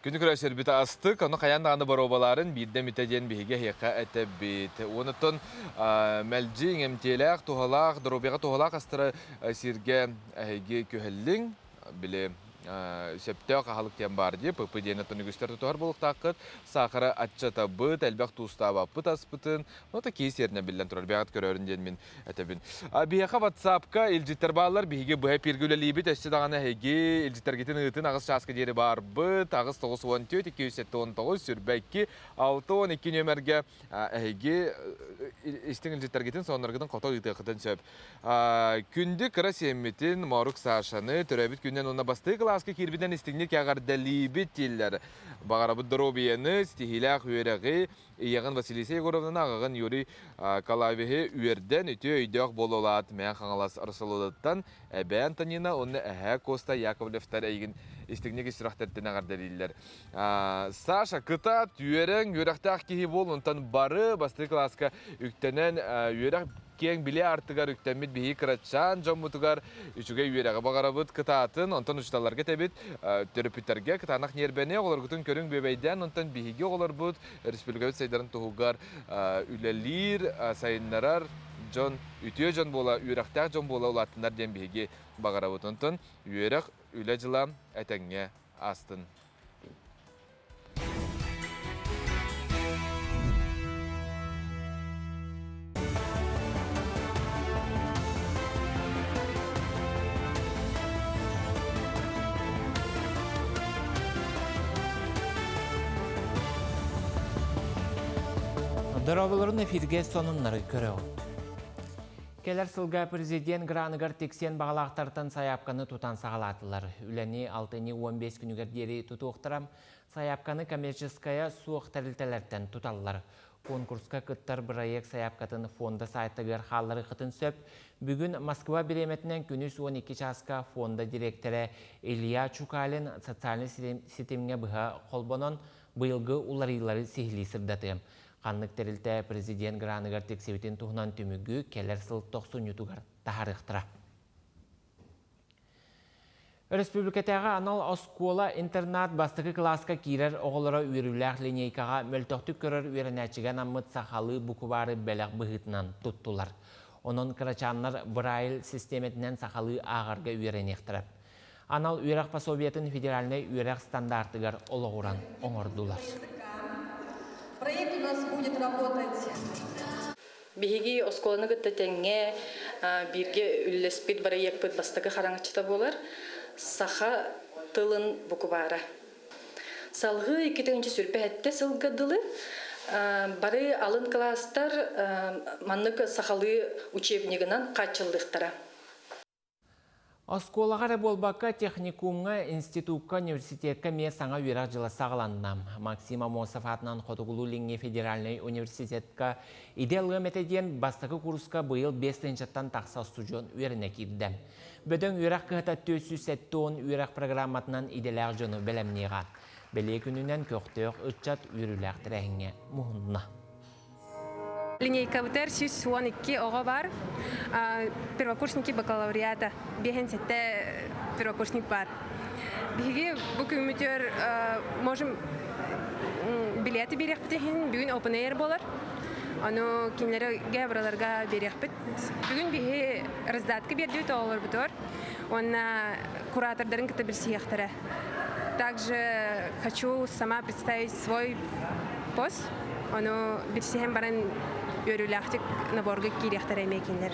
[SPEAKER 1] Күнү көрөөччүлэрбит астык, ону хайаан даҕаны боруобалаарын биирдэ эмитэ диэн биһиги эһиэхэ этэбит. Уонуттан мэлдьи иҥэмтиэлээх, туһалаах, доруобуйаҕа туһалаах астары сиргэ эһиги күһэллиҥ, били сөптөөх аһылык диэн баар дии, ПП диэн оттон үгүстэр тутуһар буолуохтааххыт. Саахары аччатабыт, элбэх туустаабаппыт аспытын, ну это киһи сиэринэн биллэн турар, бэйэҕит көрөөрүн диэн мин этэбин. Биһиэхэ WhatsApp-ка илдьиттэр бааллар, биһиги быһа эпииргэ үлэлиибит, өссө даҕаны эһиги илдьиттэргитин ыытын аҕыс чааска диэри баарбыт, аҕыс 94 279 22 62 нүөмэргэ эһиги истиҥ илдьиттэргитин, сонуннаргытын хото ыытыаххытын сөп. Күндү кыра сиэммитин Морук Сашаны төрөөбүт күнүнэн уонна бастакы кылааска киирбитинэн истиҥник эҕэрдэлиибит дииллэр. Баҕарабыт доруобуйаны, ситиһиилээх үөрэҕи, ийэҕин Василиса Егоровнаны, аҕаҕын Юрий Калавиһы үөрдэн, үтүө өйдөөх буолуолаат Мэҥэ Хаҥалас Росолодаттан эбээ Антонина уонна эһээ Коста Яковлевтар эйигин истиҥник ис сүрэхтэриттэн эҕэрдэлииллэр. Саша, кытаат, үөрэҥ, үөрэхтээх киһи буол, онтон бары бастакы кылааска үктэнэн үөрэх киэҥ билии аартыгар үктэммит биһиги кырачаан дьоммутугар үчүгэй үөрэҕи баҕарабыт, кытаатын, онтон учууталларга этэбит, төрөппүттэргэ кытаанах ньиэрбэни, оҕолоргутун көрүҥ бүөбэйдээн, онтон биһиги оҕолорбут республикабыт сайдарын туһугар үлэлиир, сайыннарар дьон, үтүө дьон буола, үөрэхтээх дьон буола улааттыннар диэн биһиги баҕарабыт. Онтон үөрэх, үлэ дьыла этэҥҥэ астын.
[SPEAKER 2] Дорооболорун эфиргэ сонуннары көрөҕүт. Кэлэр сылга президент граныгар тиксиэн баҕалаахтартан сайаапканы тутан саҕалаатылар. Үлэни алтынньы 15 күнүгэр диэри тутуохтара. Сайаапканы коммерческайа суох тэрилтэлэртэн туталлар. Конкурска кыттар бырайыак сайаапкатын фонда сайтыгар хаалларыаххытын сөп. Бүгүн Москва бириэмэтинэн күнүс 12 чааска фонда дириэктэрэ Илья Чукалин социальнай ситимҥэ быһа холбонон быйылгы уларыйыылары сиһилии сырдатыа. Ханнык тэрилтэ президент граныгар тиксибитин туһунан түмүгү кэлэр сыл тохсунньутугар таһаарыахтара. Өрөспүүбүлүкэтээҕи анал оскуола-интернат бастакы кылааска киирэр оҕолоро үөрүүлээх линейкаҕа мөлтөхтүк көрөр үөрэнээччигэ анаммыт сахалыы букубаары бэлэх быһыытынан туттулар. Онон кырачааннар Брайль систиэмэтинэн сахалыы ааҕарга үөрэниэхтэрэ. Анал үөрэх пособиетын федеральнай үөрэх стандартыгар олоҕуран оҥордулар.
[SPEAKER 3] Проект у нас будет работать. Биһиги оскуоланы кытта тэҥҥэ бииргэ үллэспит бырайыакпыт бастакы хараҥаччыта буолар саха тылын букубаара. Салгыы 2007 сылга дылы бары алын кылаастар маннык сахалыы учебнигынан хааччыллыахтара.
[SPEAKER 2] Оскуолаҕа эрэ буолбакка, техникумҥа, институкка, университекка эмиэ саҥа үөрэх дьыла саҕаланна. Максим Аммосов аатынан Хотугулуу-Илиҥҥи федеральнай университетка идэ ылыам этэ диэн бастакы курска быйыл 5 тыһыынчаттан тахса устудьуон үөрэнэ киирдэ. Бөдөҥ үөрэх кыһата 470 үөрэх программатынан идэлээх дьону бэлэмниэҕэ. Бэлиэ күнүнэн көхтөөх ыччат үөрүүлээх тэрээһиҥҥэ муһунна.
[SPEAKER 22] Линейкабытыгар 112 оҕо бар. Первокурсники бакалавриата. Биэһин сэттэ первокурсник бар. Биһиги бу күммүтүгэр можем билеты биэриэхпит иһин бүгүн open air буолар. Ону кинилэргэ барыларга биэриэхпит. Бүгүн биһи раздатка биэрдибит оҕолорбутугар уонна куратордарын кытта билсиһиэхтэрэ. Также хочу сама представить свой пост. Ону билсиһэн баран үөрүүлээхтик наборга киириэхтэрэ эмиэ кинилэр.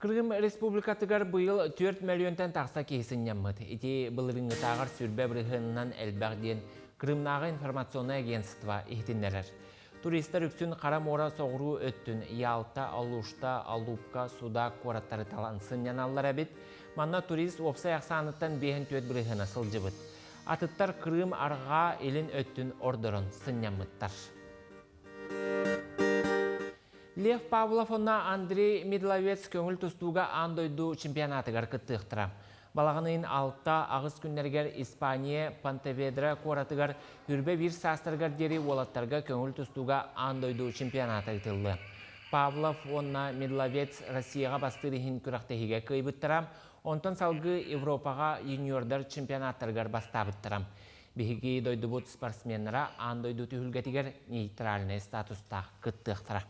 [SPEAKER 2] Крым Республикатыгар быйыл 4 мөлүйүөнтэн тахса киһи сынньаммыт. Ити былырыыҥҥытааҕар сүүрбэ бырыһыанынан элбэх диэн Крымнааҕы информационнай агентство иһитиннэрэр. Туристар үксүн Хара муора соҕуруу өттүн Ялта, Алушта, Алупка, Судак куораттары талан сынньаналлар эбит. Манна турист уопсай ахсааныттан 54 бырыһыана сылдьыбыт. Атыттар Крым арҕаа илин өттүн ордорон сынньаммыттар. Лев Павлов уонна Андрей Медловец көҥүл тустууга аан дойду чемпионатыгар кыттыахтара. Балаҕан ыйын 6-8 күннэригэр Испания Понтеведра куоратыгар Хүрбэ биир саастарыгар диэри уолаттарга көҥүл тустууга аан дойду чемпионата ыытыллыа. Павлов уонна Медловец Россияҕа бастыыр иһин күрэхтэһиигэ кыайбыттара, онтон салгыы Европаҕа юниордар чемпионаттарыгар бастаабыттара. Биһиги дойдубут спортсменнара аан дойду түһүлгэтигэр нейтральнай статустаах кыттыахтара.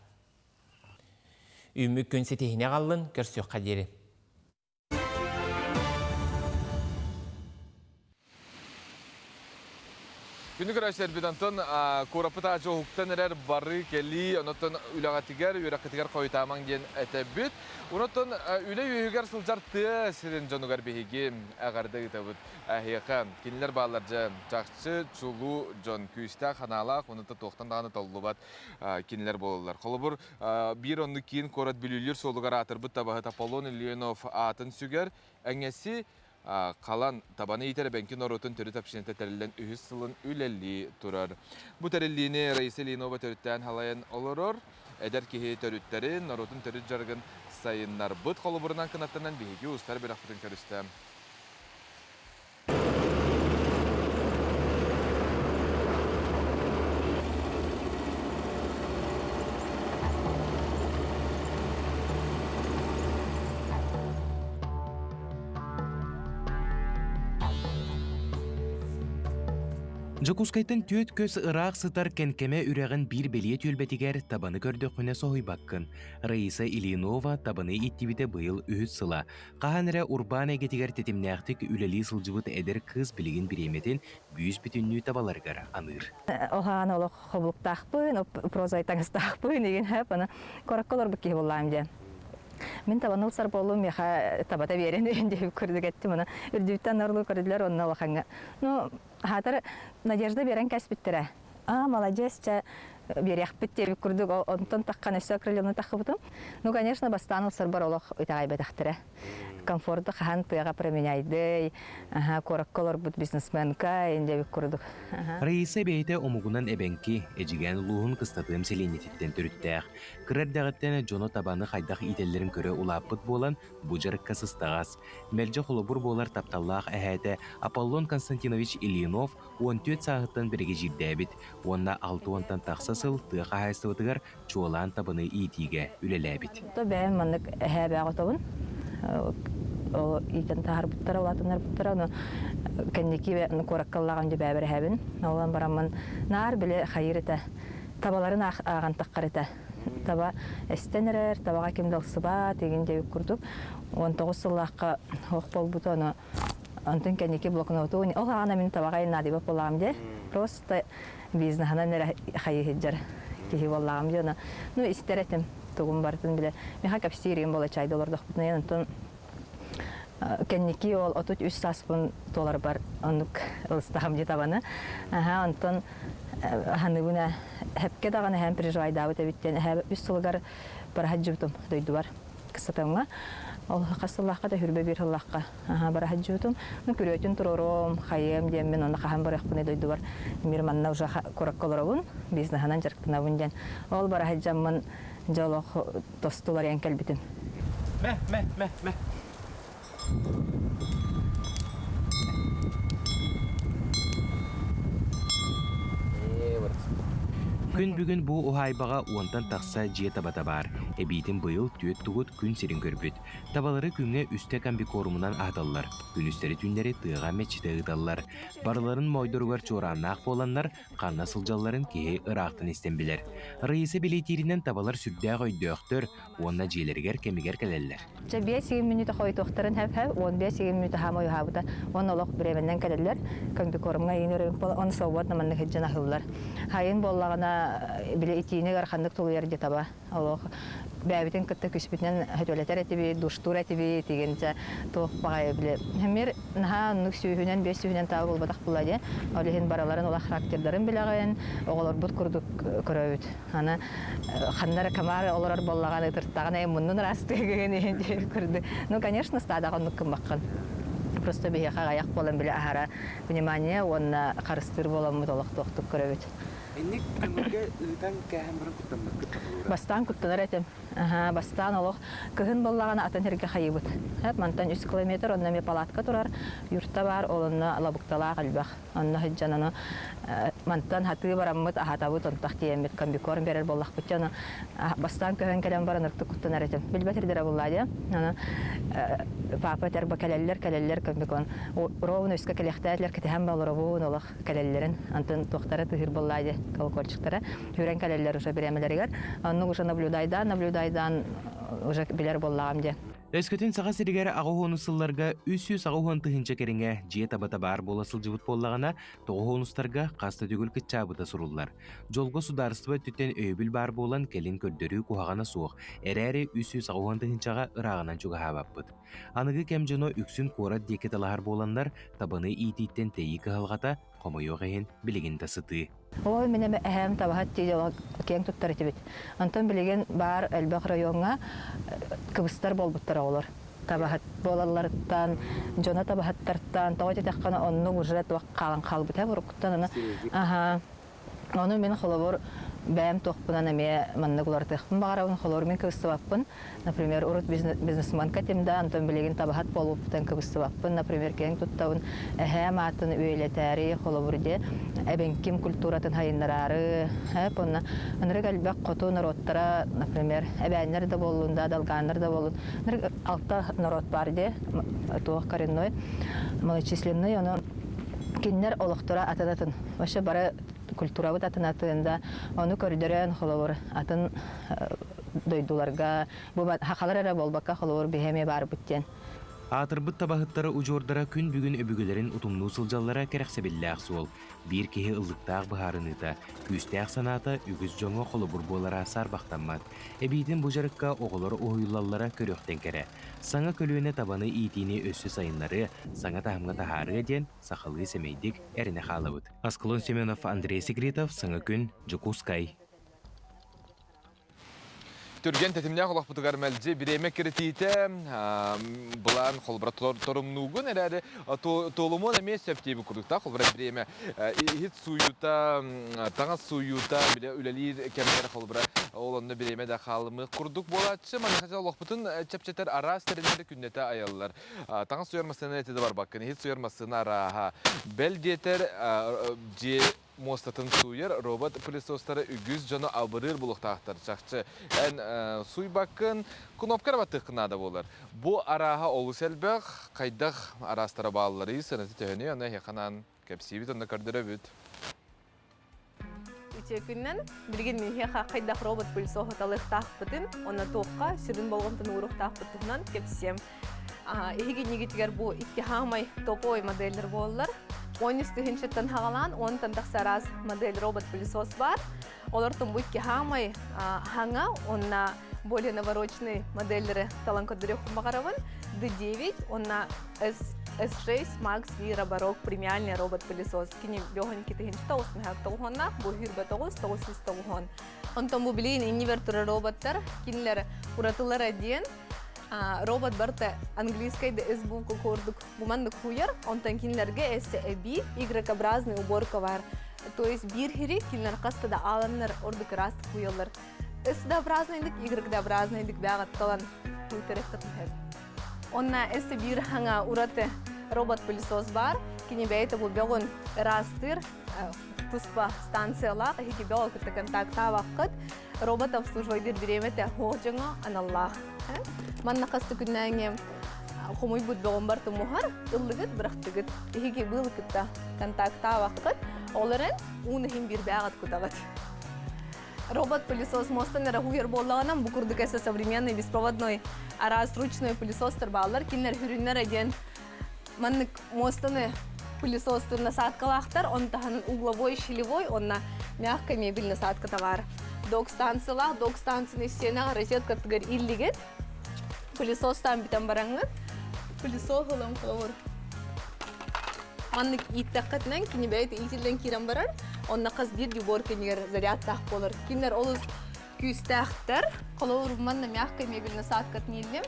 [SPEAKER 2] Үүммүт күн ситиһиини аҕаллын, көрсүөххэ диэри.
[SPEAKER 1] Күнү көрөөччүлэрбит онтон куораппыт аадьы уһуктан эрэр бары кэлии, онтон үлэҕитигэр, үөрэххитигэр хойутаамаҥ диэн этэбит. Онтон үлэ үөһүгэр сылдьар тыа сирин дьонугар биһиги эҕэрдэ ыытабыт. Эһиэхэ кинилэр бааллар дьэ чахчы чулуу дьон, күүстээх санаалаах, онута туохтан даҕаны толлубат кинилэр буолаллар. Холобур, биир оннук киин куорат Бүлүүлүүр суолугар аатырбыт табаһыт Аполлон Ильинов аатын сүгэр Эҥэси Халан табаны иитэр эбэҥки норуотун төрүт общината тэриллэн үһүс сылын үлэлии турар. Бу тэриллиини Раиса Ильинова төрүттээн халайан олорор. Эдэр киһи төрүттэрин, норуотун төрүт дьарыгын сайыннарбыт холобурунан кынаттанан биһиги уустар бөлөхпүтүн көрүстэ.
[SPEAKER 5] Дьокуускайтан түөрт көс ыраах сытар Кэнкэмэ үрэҕин биир бэлиэ түөлбэтигэр табаны көрдөххүнэ соһуйбаккын. Раиса Ильинова табаны ииттибитэ быйыл үһүс сыла. Хаһан эрэ урбаан эйгэтигэр тэтимнээхтик үлэлии сылдьыбыт эдэр кыыс билигин бириэмэтин бүүс-бүтүннүү табаларыгар аныыр.
[SPEAKER 4] Оһаан олох хобулуктаахпын, проза таҥастаахпын игин хэп, аны коракка олорбут киһи буоллаам диэн. Мин табаны ылсар буоллум, миэхэ табата биэрэн диэбит курдук эттим, аны үрдүбүттэн орлуу көрдүлэр, онно улахаҥҥа. Ну, хаатар Надежда биэрэн кэспиттэрэ. А, молодец, чэ, биэриэхпит диэбит курдук, онтон таххан өссө окрылены таххыбытым. Ну, конечно, бастаан ылсарбар олох итэҕэйбэтэхтэрэ. Комфорту хаһан тыаҕа променяйдый, куоракка олорбут бизнесменка, диэбит курдук.
[SPEAKER 5] Раиса бэйэтэ омугунан эбэҥки, Эдьигээн улууһун Кыстатыам сэлиэнньэтиттэн төрүттээх. Кыра эрдэҕиттэн дьоно табаны хайдах иитэллэрин көрө улааппыт буолан, бу дьарыкка сыстаҕас. Мэлдьи холобур буолар тапталлаах эһээтэ Аполлон Константинович Ильинов 14 сааһыттан биригэдьиирдээбит уонна 60-тан тахса сыл тыа хаһаайыстыбатыгар чуолаан табаны иитиигэ үлэлээбит.
[SPEAKER 4] Бэйэм маннык эһээбээх отобун ол иитэн таһаарбыттара, улаатыннарбыттара, ону кэнники куоракка ыллаҕым дьэ бэйэбэр эһэбин. Олон бараммын наар били хайыр этэ, табаларын ааҕан таххар этэ. Таба эстэн эрэр, табаҕа ким да ылсыбат, игин диэбит курдук. 19 сыллаахха ох буолбута, ону онтон кэнники блокноту ол аҕана мин табаҕа наадыйбат буоллаҕым дии. Просто бизнеһынан эрэ хайыһыдьар киһи буоллаҕым дии. Ону ну истэр этим тугум барытын билэ. Миэхэ кэпсиирим буола чайда олордохпутуна онтон кэнники ол 33 сааспын туоларбар оннук ылыстаҕым дии табаны. Аха онтон ханыыбын эһэпкэ даҕаны эһэм переживайдаабыт эбит диэн эһэ үс сылыгар бараһадьыбытым дойдубар кыстатыҥҥа. Ол хас сыллаахха да хүрбэ биир сыллаахха бараһадьыбытым. Ну күрүөтүн туруоруом, хайыам диэммин онно хаһан барыахпыный дойдубар мир манна уже куракка олоробун, бизнеһынан дьарыктанабын диэн. Ол бараһадьаммын дьэ олох тостуларыйан кэлбитим.
[SPEAKER 5] Мэ, мэ, мэ, мэ. Күн бүгүн бу уһаайбаҕа уонтан тахса дьиэ табата баар. Эбиитин быйыл түөрт тугут күн сирин көрбүт. Табалары күҥҥэ үстэ комбикорумунан аһаталлар. Күнүстэри-түүннэри тыаҕа мэччитэ ыыталлар. Барыларын моойдоругар чуорааннаах буоланнар, ханна сылдьалларын киһи ыраахтан истэн билэр. Раиса бэлиэтииринэн табалар сүрдээх өйдөөхтөр уонна дьиэлэригэр кэмигэр кэлэллэр.
[SPEAKER 4] Чэ, 5 мүнүүтэ хойутуохтарын хэп-хэп, 15 мүнүүтэ хаама уйуһаабыта. Уонна олох бириэмэннэн кэлэллэр. Комбикормҥа иин өрөбүн буола, он свободно маннык сылдьан аһыыллар. Хайын буоллаҕына, били итиини ыараханнык тулуйар дии таба. Олох бэйэбитин кытта күспүтүнэн хөтөлөтөр этибит, душтуур этибит, игин чэ туох баҕайы били. Мир наһаа оннук сүүһүнэн, биэс сүүһүнэн таба буолбатах буолла диэн. Ол иһин барыларын олох характердарын билэҕин, оҕолорбут курдук көрөбүт. Аны ханна эрэ комар олорор буоллаҕына ытыртаҕына ээ муннун ыраастыыгын иһин диэн курдук. Ну, конечно, стадаҕа оннук гыммаккын. Просто биһиэхэ аҕыйах буолан били аһара внимание уонна харыстыыр буоламмыт олохтоохтук көрөбүт.
[SPEAKER 6] Инник көҥүлгэ ыытан кээһэн баран куттаммаккыт да
[SPEAKER 4] Бастаан куттанар этим. Аха, бастаан олох кыһын буоллаҕына атын сиргэ хайыбыт. Мантан 3 километр онно эмиэ палатка турар, юрта баар, ол онно лабыкталаах элбэх. Онно сылдьан ону мантан хатыы бараммыт, аһатабыт, онтох тиийэммит комбикорм берер буоллахпыт дьэ ону бастаан көһөн кэлэн баран ыртык куттанар этим. Билбэт ирдэрэ буллаа дии. Аны папа этэр ба кэлэллэр, кэлэллэр комбикорм. Ровно үскэ кэлиэхтээтилэр, кэтэһэн ба олоробун, олох кэлэллэрин. Антон туохтара тыһыр буоллаа дии, колокольчиктара. Хүрэн кэлэллэр уже бириэмэлэригэр. Оннук уже наблюдайдаан, наблюдайдаан уже билэр буоллаҕым дии.
[SPEAKER 5] Өскөтүн Саха сиригэр аҕыс сылларга 380 тыһыынча кэриҥэ дьиэ табата баар буола сылдьыбыт буоллаҕына, тоҕуһуонустарга хас да төгүл кыччаабыта суруллар. Дьолго судаарыстыба өттүттэн өйөбүл баар буолан, кэлин көрдөрүү куһаҕана суох, эрээри 380 тыһыынчаҕа ырааҕынан чугаһаабаппыт. Аныгы кэм дьоно үксүн куорат диэки талаһар буоланнар, табаны иитииттэн тэйии кыһалҕата, хомойуох иһин, билигин да сытыы.
[SPEAKER 4] Ой, мин эми эһээм табаһыт дии киэҥ туттар этибит. Онтон билигин баар элбэх райоҥҥа кыбыстар буолбуттар оҕолор. Табаһыт буолалларыттан, дьоно табаһыттартан, тоҕо диэтэххинэ оннук уже туох хаалан хаалбыта уруккуттан аны. Аха. Ону мин холобур бэйэм туохпунан эмиэ маннык уларытыахпын баҕарабын. Холобур мин кыбыстыбаппын. Например, урут бизнесменка этим да, онтон билигин табаһат буолбуппутан кыбыстыбаппын. Например, киэҥ туттабын эһээм аатын үөлэтээри, холобур дьэ, эбэҥким культуратын хайыннараары, онно ынырык элбэх хоту народтара, например, эбээннэр да буоллун да, долганнар да буоллун, ынырык алта народ бар дии, туох коренной, малочисленный, ону кинилэр олохторо атын-атын. Вообще бары культурабыт атын-атын да, ону көрдөрөн, холобур, атын дойдуларга бу хахалар эрэ буолбакка холобур биһи эмиэ баарбыт диэн.
[SPEAKER 5] Аатырбыт табаһыттара удьуордара күн бүгүн өбүгэлэрин утумнуу сылдьаллара кэрэхсэбиллээх суол. Биир киһи ыллыктаах быһаарыныыта, күүстээх санаата үгүс дьоҥҥо холобур буолара саарбахтаммат. Эбиитин бу дьарыкка оҕолор уһуйуллаллара көрүөхтэн кэрэ. Саҥа көлүөнэ табаны иитиини өссө сайыннарыа, саҥа таһымҥа таһаарыа диэн сахалыы сэмэйдик эрэнэ хаалабыт. Аскалон Семенов, Андрей Секретов, Саҥа күн, Дьокуускай.
[SPEAKER 1] Түргэн тэтимнээх олохпутугар мэлдьи бириэмэ киритиитэ былаан холбура торумнуугун эрээри туолумуон эмиэ сөп диэбит курдуктаах холбура бириэмэ иһит сууйуута таҥас сууйуута бile үлэлиир кэмнэр холбура ол онно бириэмэ да хаалымыах курдук буолааччы маныаха олохпутун чэпчэтэр араас тэриллэри күннэтэ айаллар таҥас сууйар массыына этэ да барбаккын иһит сууйар массыына арааһа бэл диэтэр дьиэ муостатын сууйар робот-пылесостара үгүс дьону абырыыр булуохтаахтар чахчы. Эн сууйбаккын, кнопка эрэ баттыаххын наада буолар. Бу арааһа олус элбэх, хайдах араастара баалларый, сыаната төһөнүй, аны эһиэхэ анаан кэпсиибит, онно көрдөрөбүт.
[SPEAKER 7] Үтүө күннэн билигин миэхэ хайдах робот пылесоһу талыахтаахпытын, онно туохха сүрүн болҕомтону ууруохтаахпыт туһунан кэпсиэм. Эһиги иннигитигэр бу икки хаамай топовой модельлэр буолаллар. 13 тыһыынчаттан хаҕалаан 10-тан тахса араас модель робот-пылесос бар. Олортон бу икки хаамай хаҥа онна более навороченный модельлери талан көрдөрүөхпүн баҕарабын. D9 онна S S6 Max V Roborock премиальный робот-пылесос. Кини бөһөн 2 9 тоҕуһоннаах, бу хүрбэ 9 990. Онтон бу билигин иннибэр турар роботтар, кинилэр уратылара диэн робот барыта английскай да S буква курдук бу маннык хуйар, онтон кинилэргэ S эбии Y-образный уборка бар. То есть биир хири кинилэр хаста да ааланнар ордук ыраастык хуйаллар. S-образныйдык, Y-образныйдык бэҕэтталан хуйтарыххытын сөп. Онна S биир хаҥа ураты робот-пылесос бар. Кини бэйэтэ бу бөҕүн ыраастыыр туспа станциялаах, эһиги бөҕө кытта контактаабаккыт. Робот обслуживайдыыр бириэмэтэ суох дьоҥо аналлаах. Манна хас да күннээҥи хомуйбут бөҕүн барыта муһар, ыллыгыт, бырахтыгыт. Эһиги быыл кытта контактаабаккыт, ол эрэн уун иһин биирбээҕит кутаҕыт. Робот-пылесос мостан эрэ хуйар буоллаҕынан, бу курдук эсэ современный беспроводной араас ручной пылесостар бааллар. Кинилэр хүрүннэр диэн маннык муостаны пылесостур насадкалаахтар, он таһынан угловой, щелевой, онна мягкая мебель насадката бар. Док-станциялаах, док-станцияны стенаҕа розеткатыгар иллигит, пылесостаан бүтэн бараҥҥыт, пылесос ылан холобур. Маннык ииттэххитинэн кини бэйэтэ иитиллэн киирэн барар, онно хас биир уборка иннигэр зарядтаах буолар. Кинилэр олус күүстээхтэр. Холобур, манна мягкая мебель насадкатын ииллим.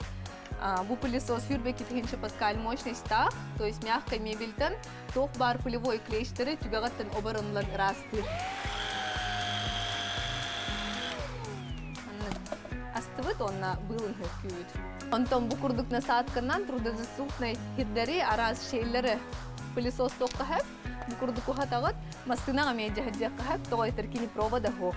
[SPEAKER 7] Бу пылесос сүүрбэ тыһыынча паскаль мощностьтаах, то есть мягкая мебельтэн туох баар пылевой клещтери түгэҕиттэн оборонулан ыраастыыр. Ыраастыбыт уонна быылын хөркүүбүт. Онтон бу курдук насадканан трудодоступный хирдэри араас шейлери пылесостуохха сөп. Бу курдук уһатаҕыт, массыынаҕа эмиэ дьаһадьыахха сөп, тоҕо этэр кини провода суох.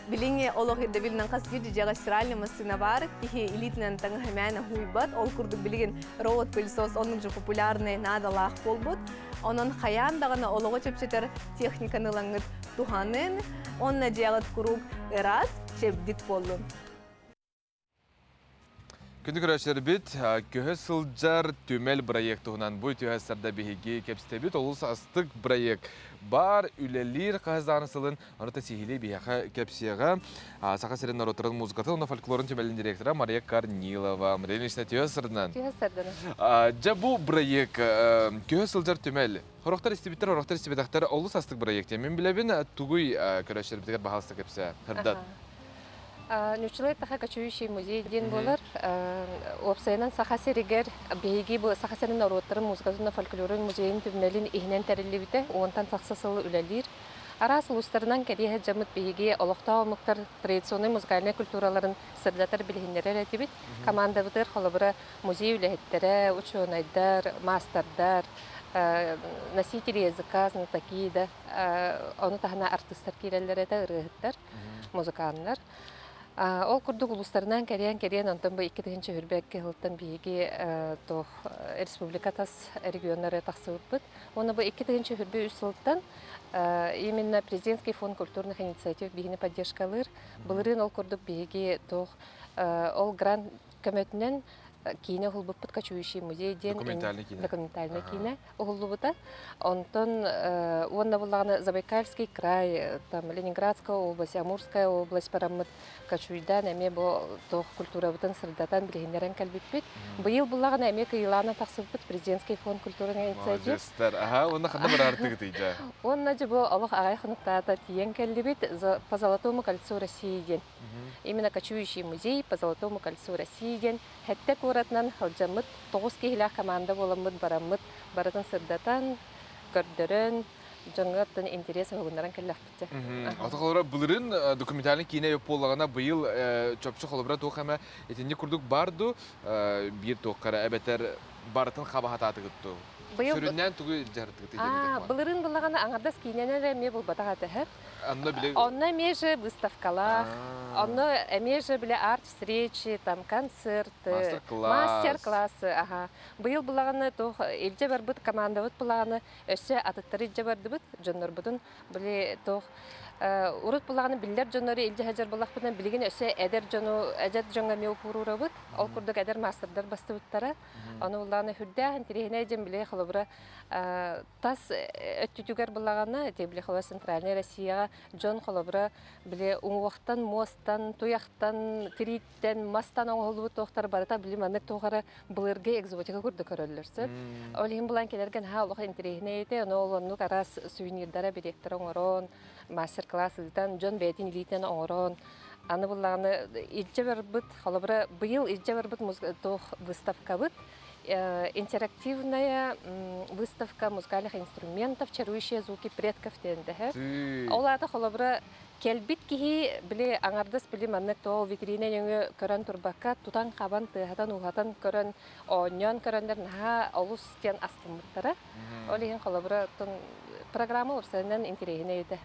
[SPEAKER 7] Билиҥҥи олох ирдэбилинэн хас биир дьиэҕэ стиральный массыына баар, киһи илиитинэн таҥаһы мээнэ хууйбат, ол курдук билигин робот-пылесос оннук же популярный, наадалаах буолбут. Онон хайаан даҕаны олоҕу чэпчэтэр техниканы ылаҥҥыт туһанын, уонна дьиэҕит куруук ыраас, чэбдик буоллун.
[SPEAKER 1] Күндү көрөөччүлэрбит, көһө сылдьар түмэл бырайыак туһунан бу үтүө сарда биһиги кэпсэтэбит. Олус астык бырайыак бар, үлэлиир хаһыс сылын ону сиһилии биһиэхэ кэпсиэҕэ. Саха сирин норуоттарын музыкатын уонна фольклорун түмэлин директора Мария Корнилова. Мария Ильинична, түһэ сырдынан.
[SPEAKER 7] Түһэ сырдынан.
[SPEAKER 1] Дьэ бу бырайыак көһө сылдьар түмэл. Хорохтор истибиттэр, хорохтор истибэтэхтэр олус астык бырайыак диэн. Мин билэбин, тугуй көрөөччүлэрбитигэр баһаалыста кэпсээ. Хырдат.
[SPEAKER 8] Ньуччалай таха кочующий музей диэн буолар. Уопсайынан Саха сиригэр биһиги бу Саха сирин норуоттарын музыкатын фольклорун музейын түмэлин иһинэн тэриллибитэ. Уонтан тахса сыл үлэлиир. Араас улуустарынан кэриэһэ дьаммыт биһиги олохтоох омуктар традиционнай музыкальнай культураларын сырдатар билиһиннэрэр этибит. Командабытыгар холобура музей үлэһиттэрэ, учуонайдар, маастардар, носители языка, знатоки да, ону таһынан артыыстар киирэллэр этэ, ырыаһыттар. Музыканнар. Ол курдук улуустарынан кэриэн-кэриэн онтон бу 2022 сылтан биһиги туох республика тас регионнары тахсыбыппыт. Уонна бу 2023 сылтан именно Президентский фонд культурных инициатив биһини поддержкалыыр. Былырыын ол курдук биһиги туох ол грант көмөтүнэн киинэ уһулбуппут Кочующий музей диэн
[SPEAKER 1] документальный киинэ.
[SPEAKER 8] Документальный киинэ уһуллубута. Онтон уонна буллаҕына Забайкальский край, там Ленинградская область, Амурская область бараммыт Кочуйдаан эмиэ бу туох культурабытын сырдатан билиһиннэрэн кэлбиппит. Быйыл буллаҕына эмиэ кыйылаана тахсыбыппыт Президентский фонд культурных инициатив.
[SPEAKER 1] Молодецтар. Аха, уонна ханна бараартыгытый дьэ?
[SPEAKER 8] Уонна дьэ бу олох аҕай хонуктаата тиийэн кэллибит по Золотому кольцу России диэн. Именно кочующий музей по Золотому кольцу России диэн Хэттэ куоратынан сылдьаммыт тоҕус киһилээх команда буоламмыт бараммыт барытын сырдатан, көрдөрөн, дьоҥҥо оттон интэриэс уһугуннаран кэллэхпит.
[SPEAKER 1] Ата холобура былырыын документальный киинэ буоллаҕына быйыл чопчу холобура туох эмэ итинник курдук бар дуу биир туохха эбэтэр барытын хаба хатаатыгыт дуу? Сүрүннээн тугу илдьэ
[SPEAKER 8] сырыттыгыт? Былырыын былаҕана аҥардас киинэнэн эрэ эмиэ булбатах этэ.
[SPEAKER 1] Онно били
[SPEAKER 8] Онно эмиэ же выставкалаах, онно эмиэ же били арт-встречи, там концерты, мастер-классы, аха. Быйыл былаҕаны туох илдьэ барбыт командабыт былаҕаны өссө атыттары илдьэ бардыбыт, дьоннорбутун били туох урут былаҕаны биллэр дьоннору илдьэ сылдьар буоллахпытына билигин өссө эдэр дьону эдэр дьоҥҥо эмиэ упуруурабыт. Ол курдук эдэр маастардар бастыбыттара. Ону былаҕаны сүрдээх интэриэһинэй дьэн били холобура тас өттүтүгэр былаҕана ити били холобура центральнай Россияҕа дьон холобура били уҥуохтан, муостан, туйахтан, тирииттэн, мастан оҥоһуллубут туохтар барыта били маннык туох эрэ былыргы экзотика курдук көрөллөр сөп. Ол иһин булан кэлэргэн наһаа олох интэриэһинэй этэ. Ону ол оннук араас сувенирдара, бириэктэр оҥорон, мастер-класс ыытан, дьон бэйэтин илиитинэн оҥорон, аны буллаҕына илдьэ барбыт, холобура быйыл илдьэ барбыт туох выставкабыт интерактивная выставка музыкальных инструментов «Чарующие звуки предков» диэн дэһэр. Ол аата холобура кэлбит киһи били аҥардас били маннык тоол витрина нөҥүө көрөн турбакка тутан-хабан, тыаһатан-ууһатан көрөн, оонньоон көрөннөр наһаа олус диэн астыммыттара. Ол иһин холобура программа уопсайынан интэриэһинэй этэ.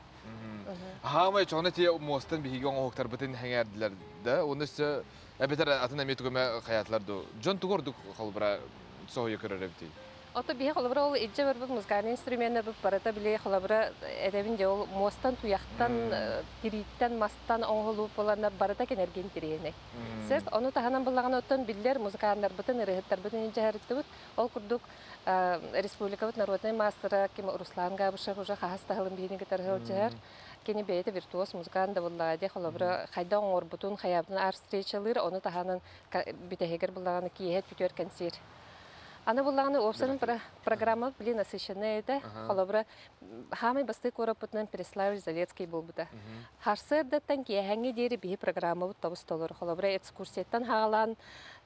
[SPEAKER 1] Хаамай чоҕуна тиэ муостан биһиги оҥоһуктарбытын сэҥээрдилэр да, уонна өссө Эбэтэр атын эмиэ тугу эмэ хайаатылар дуу? Дьон тугу ордук холобура соһуйа көрөр эбитий?
[SPEAKER 8] Ото биһи холобура ол илдьэ барбыт музыкальный инструменнарбыт барыта били холобура этэбин дьэ ол муостан, туйахтан, тирииттэн, мастан оҥоһуллубут буоланнар барыта кэнэргэ интэриэһинэй. Сөп, ону таһынан буллаҕына оттон биллэр музыканнарбытын, ырыаһыттарбытын илдьэ сырыттыбыт. Ол курдук республикабыт народнай маастара ким Руслан Габышев уже хаһыс таһылын биһини кытары сылдьыһар. Кини бэйэтэ виртуоз музыкант да буоллаҕа дии, холобура, хайдах оҥорбутун, хайаабытын арт-встречалыыр, ону таһынан бүтэһигэр буллаҕына киэһэ түтүөр кэнсиэр. Аны буллаҕына уопсайынан программа блин насыщенная этэ. Холобура, хаамай бастыы куораппытынан Переславль-Залецкий буолбута. Сарсыардаттан киэһэҥҥи диэри биһи программабыт тобус толору. Холобура, экскурсияттан хаалаан,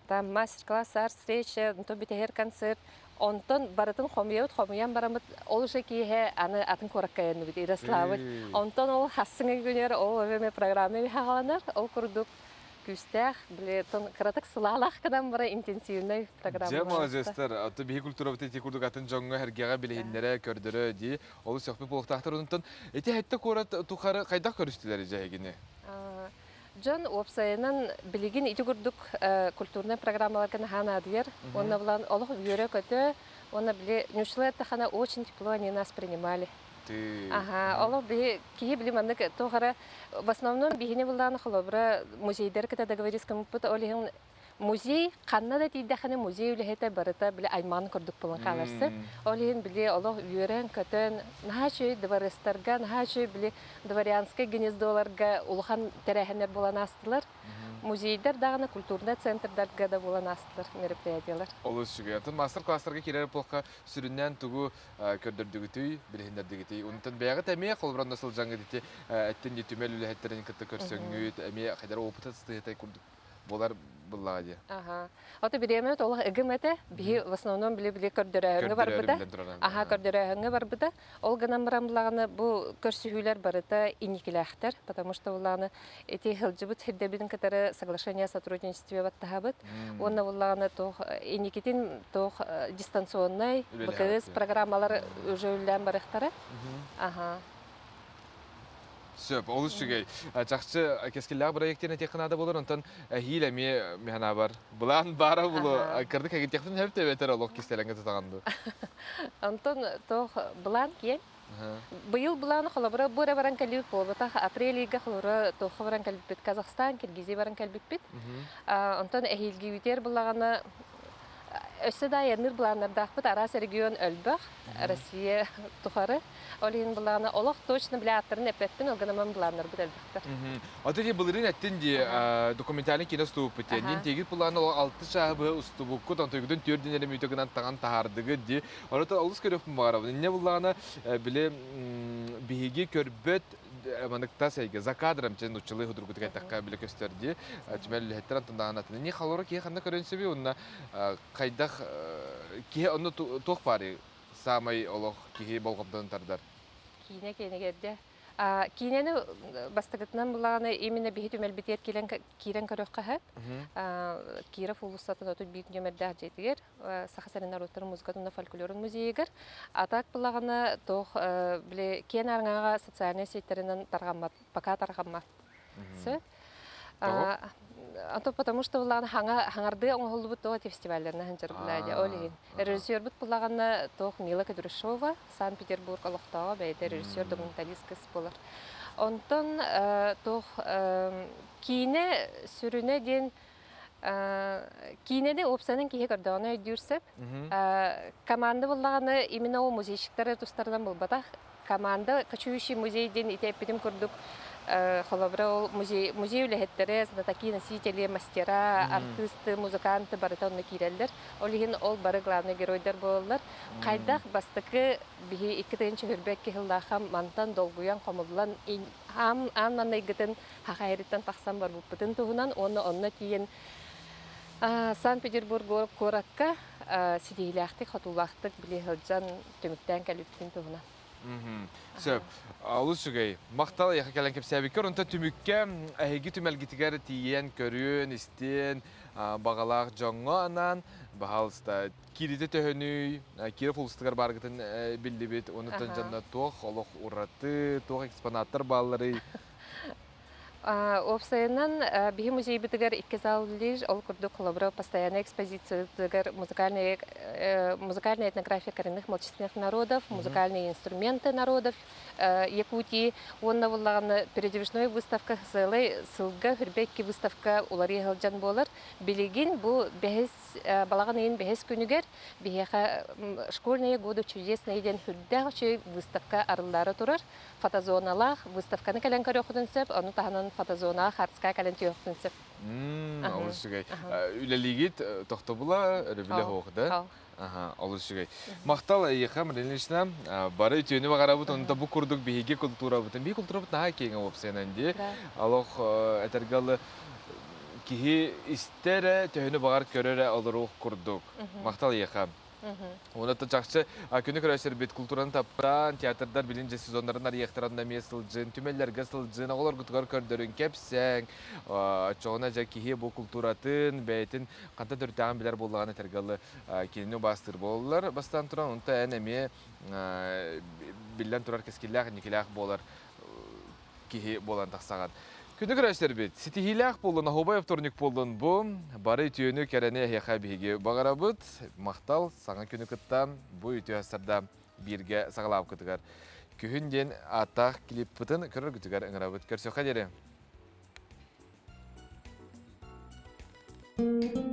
[SPEAKER 8] там мастер-класс, арт-встреча, онтон бүтэһэр концерт, Онтон барытын хомуйабыт, хомуйан бараммыт, ол уже киэһэ аны атын куоракка айанныбыт, Ярославль. Онтон ол хассыҥа күнүгэр ол эме программа хааланар, ол курдук. күүстээх, били тон кыратык сылаалаах гынан бара интенсивнэй программа.
[SPEAKER 1] Дьэ, маладьыастар. Аты биһи культурабыт ити курдук атын дьоҥҥо эргэҕэ билиһиннэрэ, көрдөрө дии. Олус сөхпүт буолуохтаахтар. Онтон ити хэттэ куорат тухары хайдах көрүстүлэр дьэһигини?
[SPEAKER 8] Дьон уопсайынан билигин ити курдук культурнай программаларга наһаа наадыйар. Уонна булан олох үөрэ-көтө, уонна били ньуччалар эттэххинэ очень тепло они нас принимали. Ага, олох биһи киһи били маннык туох эрэ в основном биһини буллааны холобура музейдары кытта договориться гыммыппыт ол иһин музей ханна да тиийдэххинэ музей үлэһитэ барыта били аймаҕын курдук буолан хааларсы. Ол иһин били олох үөрэн-көтөн наһаа үчүгэй дворецтарга, наһаа үчүгэй били дворянскай гнездоларга улахан тэрээһиннэр буолан аастылар. Музейдар даҕаны культурнай центрдарга да буолан аастылар мероприятиялар.
[SPEAKER 1] Олус үчүгэй. Онтон мастер-класстарга киирэр буоллахха сүрүннээн тугу көрдөрдүгүтүй, билиһиннэрдигитий? Онтон бэйэҕит эмиэ холобуранна сылдьаҥҥыт ити эттин дии түмэл үлэһиттэрин кытта көрсөҥҥүт, эмиэ хайдах опыт астыһытай курдук буолар буллаҕа дии.
[SPEAKER 8] Аха. Ото бириэмэ олох ыгым этэ. Биһи в основном били-били көрдөрөөһүҥҥэ барбыта. Аха, көрдөрөөһүҥҥэ барбыта. Ол гынан баран булаҕына бу көрсүһүүлэр барыта инникилээхтэр, потому что буллаҕына ити сылдьыбыт сирдэбитин кытары соглашение о сотрудничестве баттаһабыт. Уонна буллаҕына туох инникитин туох дистанционнай БКС программалар уже үлэлээн барыахтара. Аха.
[SPEAKER 1] Сөп, олус үчүгэй. Чахчы кэскиллээх бырайыак диэн этиэххэ наада буолар, онтон эһиил эмиэ миһанаабар былаан баара булу кырдык эгитиэхтин сөп эбэтэр олох кистэлэҥҥэ тутаҕын дуу?
[SPEAKER 8] Онтон туох былаан киэҥ. Быйыл былаан холобура бу эрэ баран кэлбит буолбатах. Апрель ыйга холобура туохха баран кэлбиппит? Казахстан, Киргизия баран кэлбиппит. Онтон эһиилгиибитигэр буллаҕына Өссө да айанныыр былааннардаахпыт араас регион өлбөх, Россия тухары. Ол иһин былаана олох точно билэ ааттарын эппэппин, ол гынан былааннарбыт элбэхтэр.
[SPEAKER 1] Аты дии былырыын эттин дии документальный кино устубуппут дии. Нин тиэгит былаана ол алты чааһы быһа устубуккут, онтуйгутун түөрт эрэ мүнүүтэ гынан таҥан таһаардыгыт дии. Онон олус көрүөхпүн баҕарабын. Инньэ буллаҕына били биһиги көрбөт маннык тас эйгэ за кадром чэ нуччалыы худургутук эттэххэ билэ көстөр дии түмэл үлэһиттэр антондаҕын атын не халора киһи ханна көрөн сөбүй уонна хайдах киһи онно туох баарый саамай олох киһи болҕомтотун тардар
[SPEAKER 8] киинэ киэнигэрдэ киинэни бастакытынан булаҕына именно биһи түмэлбитигэр киирэн киирэн көрүөххэ сөп Киров уулуссатын 31 нүөмэрдээх дьиэтигэр Саха сирин норуоттарын музыкатын уонна фольклорун музейыгар. А так булаҕына туох били киэн арыҥаҕа социальнай сетьтэринэн тарҕаммат, пока тарҕаммат. Сөп. А то потому что булаҕына хаҥа хаҥардыы оҥоһуллубут туох фестивалларына сылдьар булаа ол иһин. Режиссербут булаҕына туох Мила Кудряшова Санкт-Петербург олохтооҕо бэйэтэ режиссер документалист кыс буолар. Онтон туох киинэ сүрүнэ диэн Киинэни уопсайынан киһи көрдөҕүнэ өйдүүр сөп. Команда буллаҕына именно ол музейщиктары тустарынан булбатах. Команда «Кочующий музей» диэн ити эппитим курдук холобура ол музей, музей үлэһиттэрэ, знатоки, носители, мастера, артыысты, музыканты барыта онно киирэллэр. Ол иһин ол бары главный геройдар буолаллар. Хайдах бастакы биһи 2022 сыллаахха мантан долгуйан, хомуллан, аан маҥнайгытын Хахайрыттан тахсан барбыппытын туһунан уонна онно тиийэн Санкт-Петербург куоракка ситиһиилээхтик, хотуулаахтык били сылдьан түмүктээн кэлбиппитин туһунан.
[SPEAKER 1] Сөп. Олус үчүгэй. Махтал эйиэхэ кэлэн кэпсээбиккэр. Онтон түмүккэ эһиги түмэлгитигэр тиийэн, көрүөн, истиэн баҕалаах дьоҥҥо анаан, баһаалыста, кииритэ төһөнүй, Киров улуустугар бааргытын биллибит. Онуттан дьонно туох олох ураты, туох экспонаттар баалларый?
[SPEAKER 8] Уопсайынан, биһи музейбытыгар икки зал үлэлиир. Ол курдук, холобура, постоянная экспозициятыгар музыкальная, музыкальная этнография коренных малочисленных народов, музыкальные инструменты народов Якутии уонна буллаҕына передвижной выставка сыалай сылга хүрбэ икки выставка уларыйа сылдьан буолар. Билигин бу бэһис балаҕан ыйын бэһис күнүгэр биһиэхэ школьные годы чудесные диэн үрдээх үчүгэй выставка арыллаары турар. Фотозоналаах выставканы кэлэн көрүөххүтүн сөп, ону таһынан фотозонаҕа хартыскаҕа кэлэн түһүөххүтүн сөп.
[SPEAKER 1] Олус үчүгэй. Үлэлиигит тохтобула, өрөбүлэ суох да? Олус үчүгэй. Махтал эйиэхэ, Марина Ильична. Бары үтүөнү баҕарабыт, онто бу курдук биһиги культурабытын, биһиги культурабыт наһаа киэҥэ уопсайынан дии. Олох этэргэ дылы киһи истэ эрэ, төһөнү баҕар көрө эрэ олоруох курдук. Махтал эйиэхэ. Онон чахчы күнү көрөсөрбүт култуураны таптаан, театрдар билин дьэ сезоннарын арыйыахтаран эмиэ сылдьын, түмэллэргэ сылдьын, оҕолоргутугар көрдөрүн, кэпсээҥ. Оччоҕуна дьэ киһи бу култууратын, бэйэтин хантан төрүттээҕин билэр буоллаҕына этэргэ дылы кинини убаастыыр буолаллар. Бастаан туран, онто эн эмиэ биллэн турар кэскиллээх, инникилээх буолар киһи буолан тахсаҕын. Күнү көрөөччүлэрбит, ситиһиилээх буоллун, оһуобай вторник буоллун бу. Бары үтүөнү, кэрэни эһиэхэ биһиги баҕарабыт. Махтал, саҥа күнү кытта бу үтүө сарда бииргэ саҕалаабыккытыгар. Күһүн диэн ааттаах клиппытын көрөргүтүгэр ыҥырабыт. Көрсүөххэ диэри.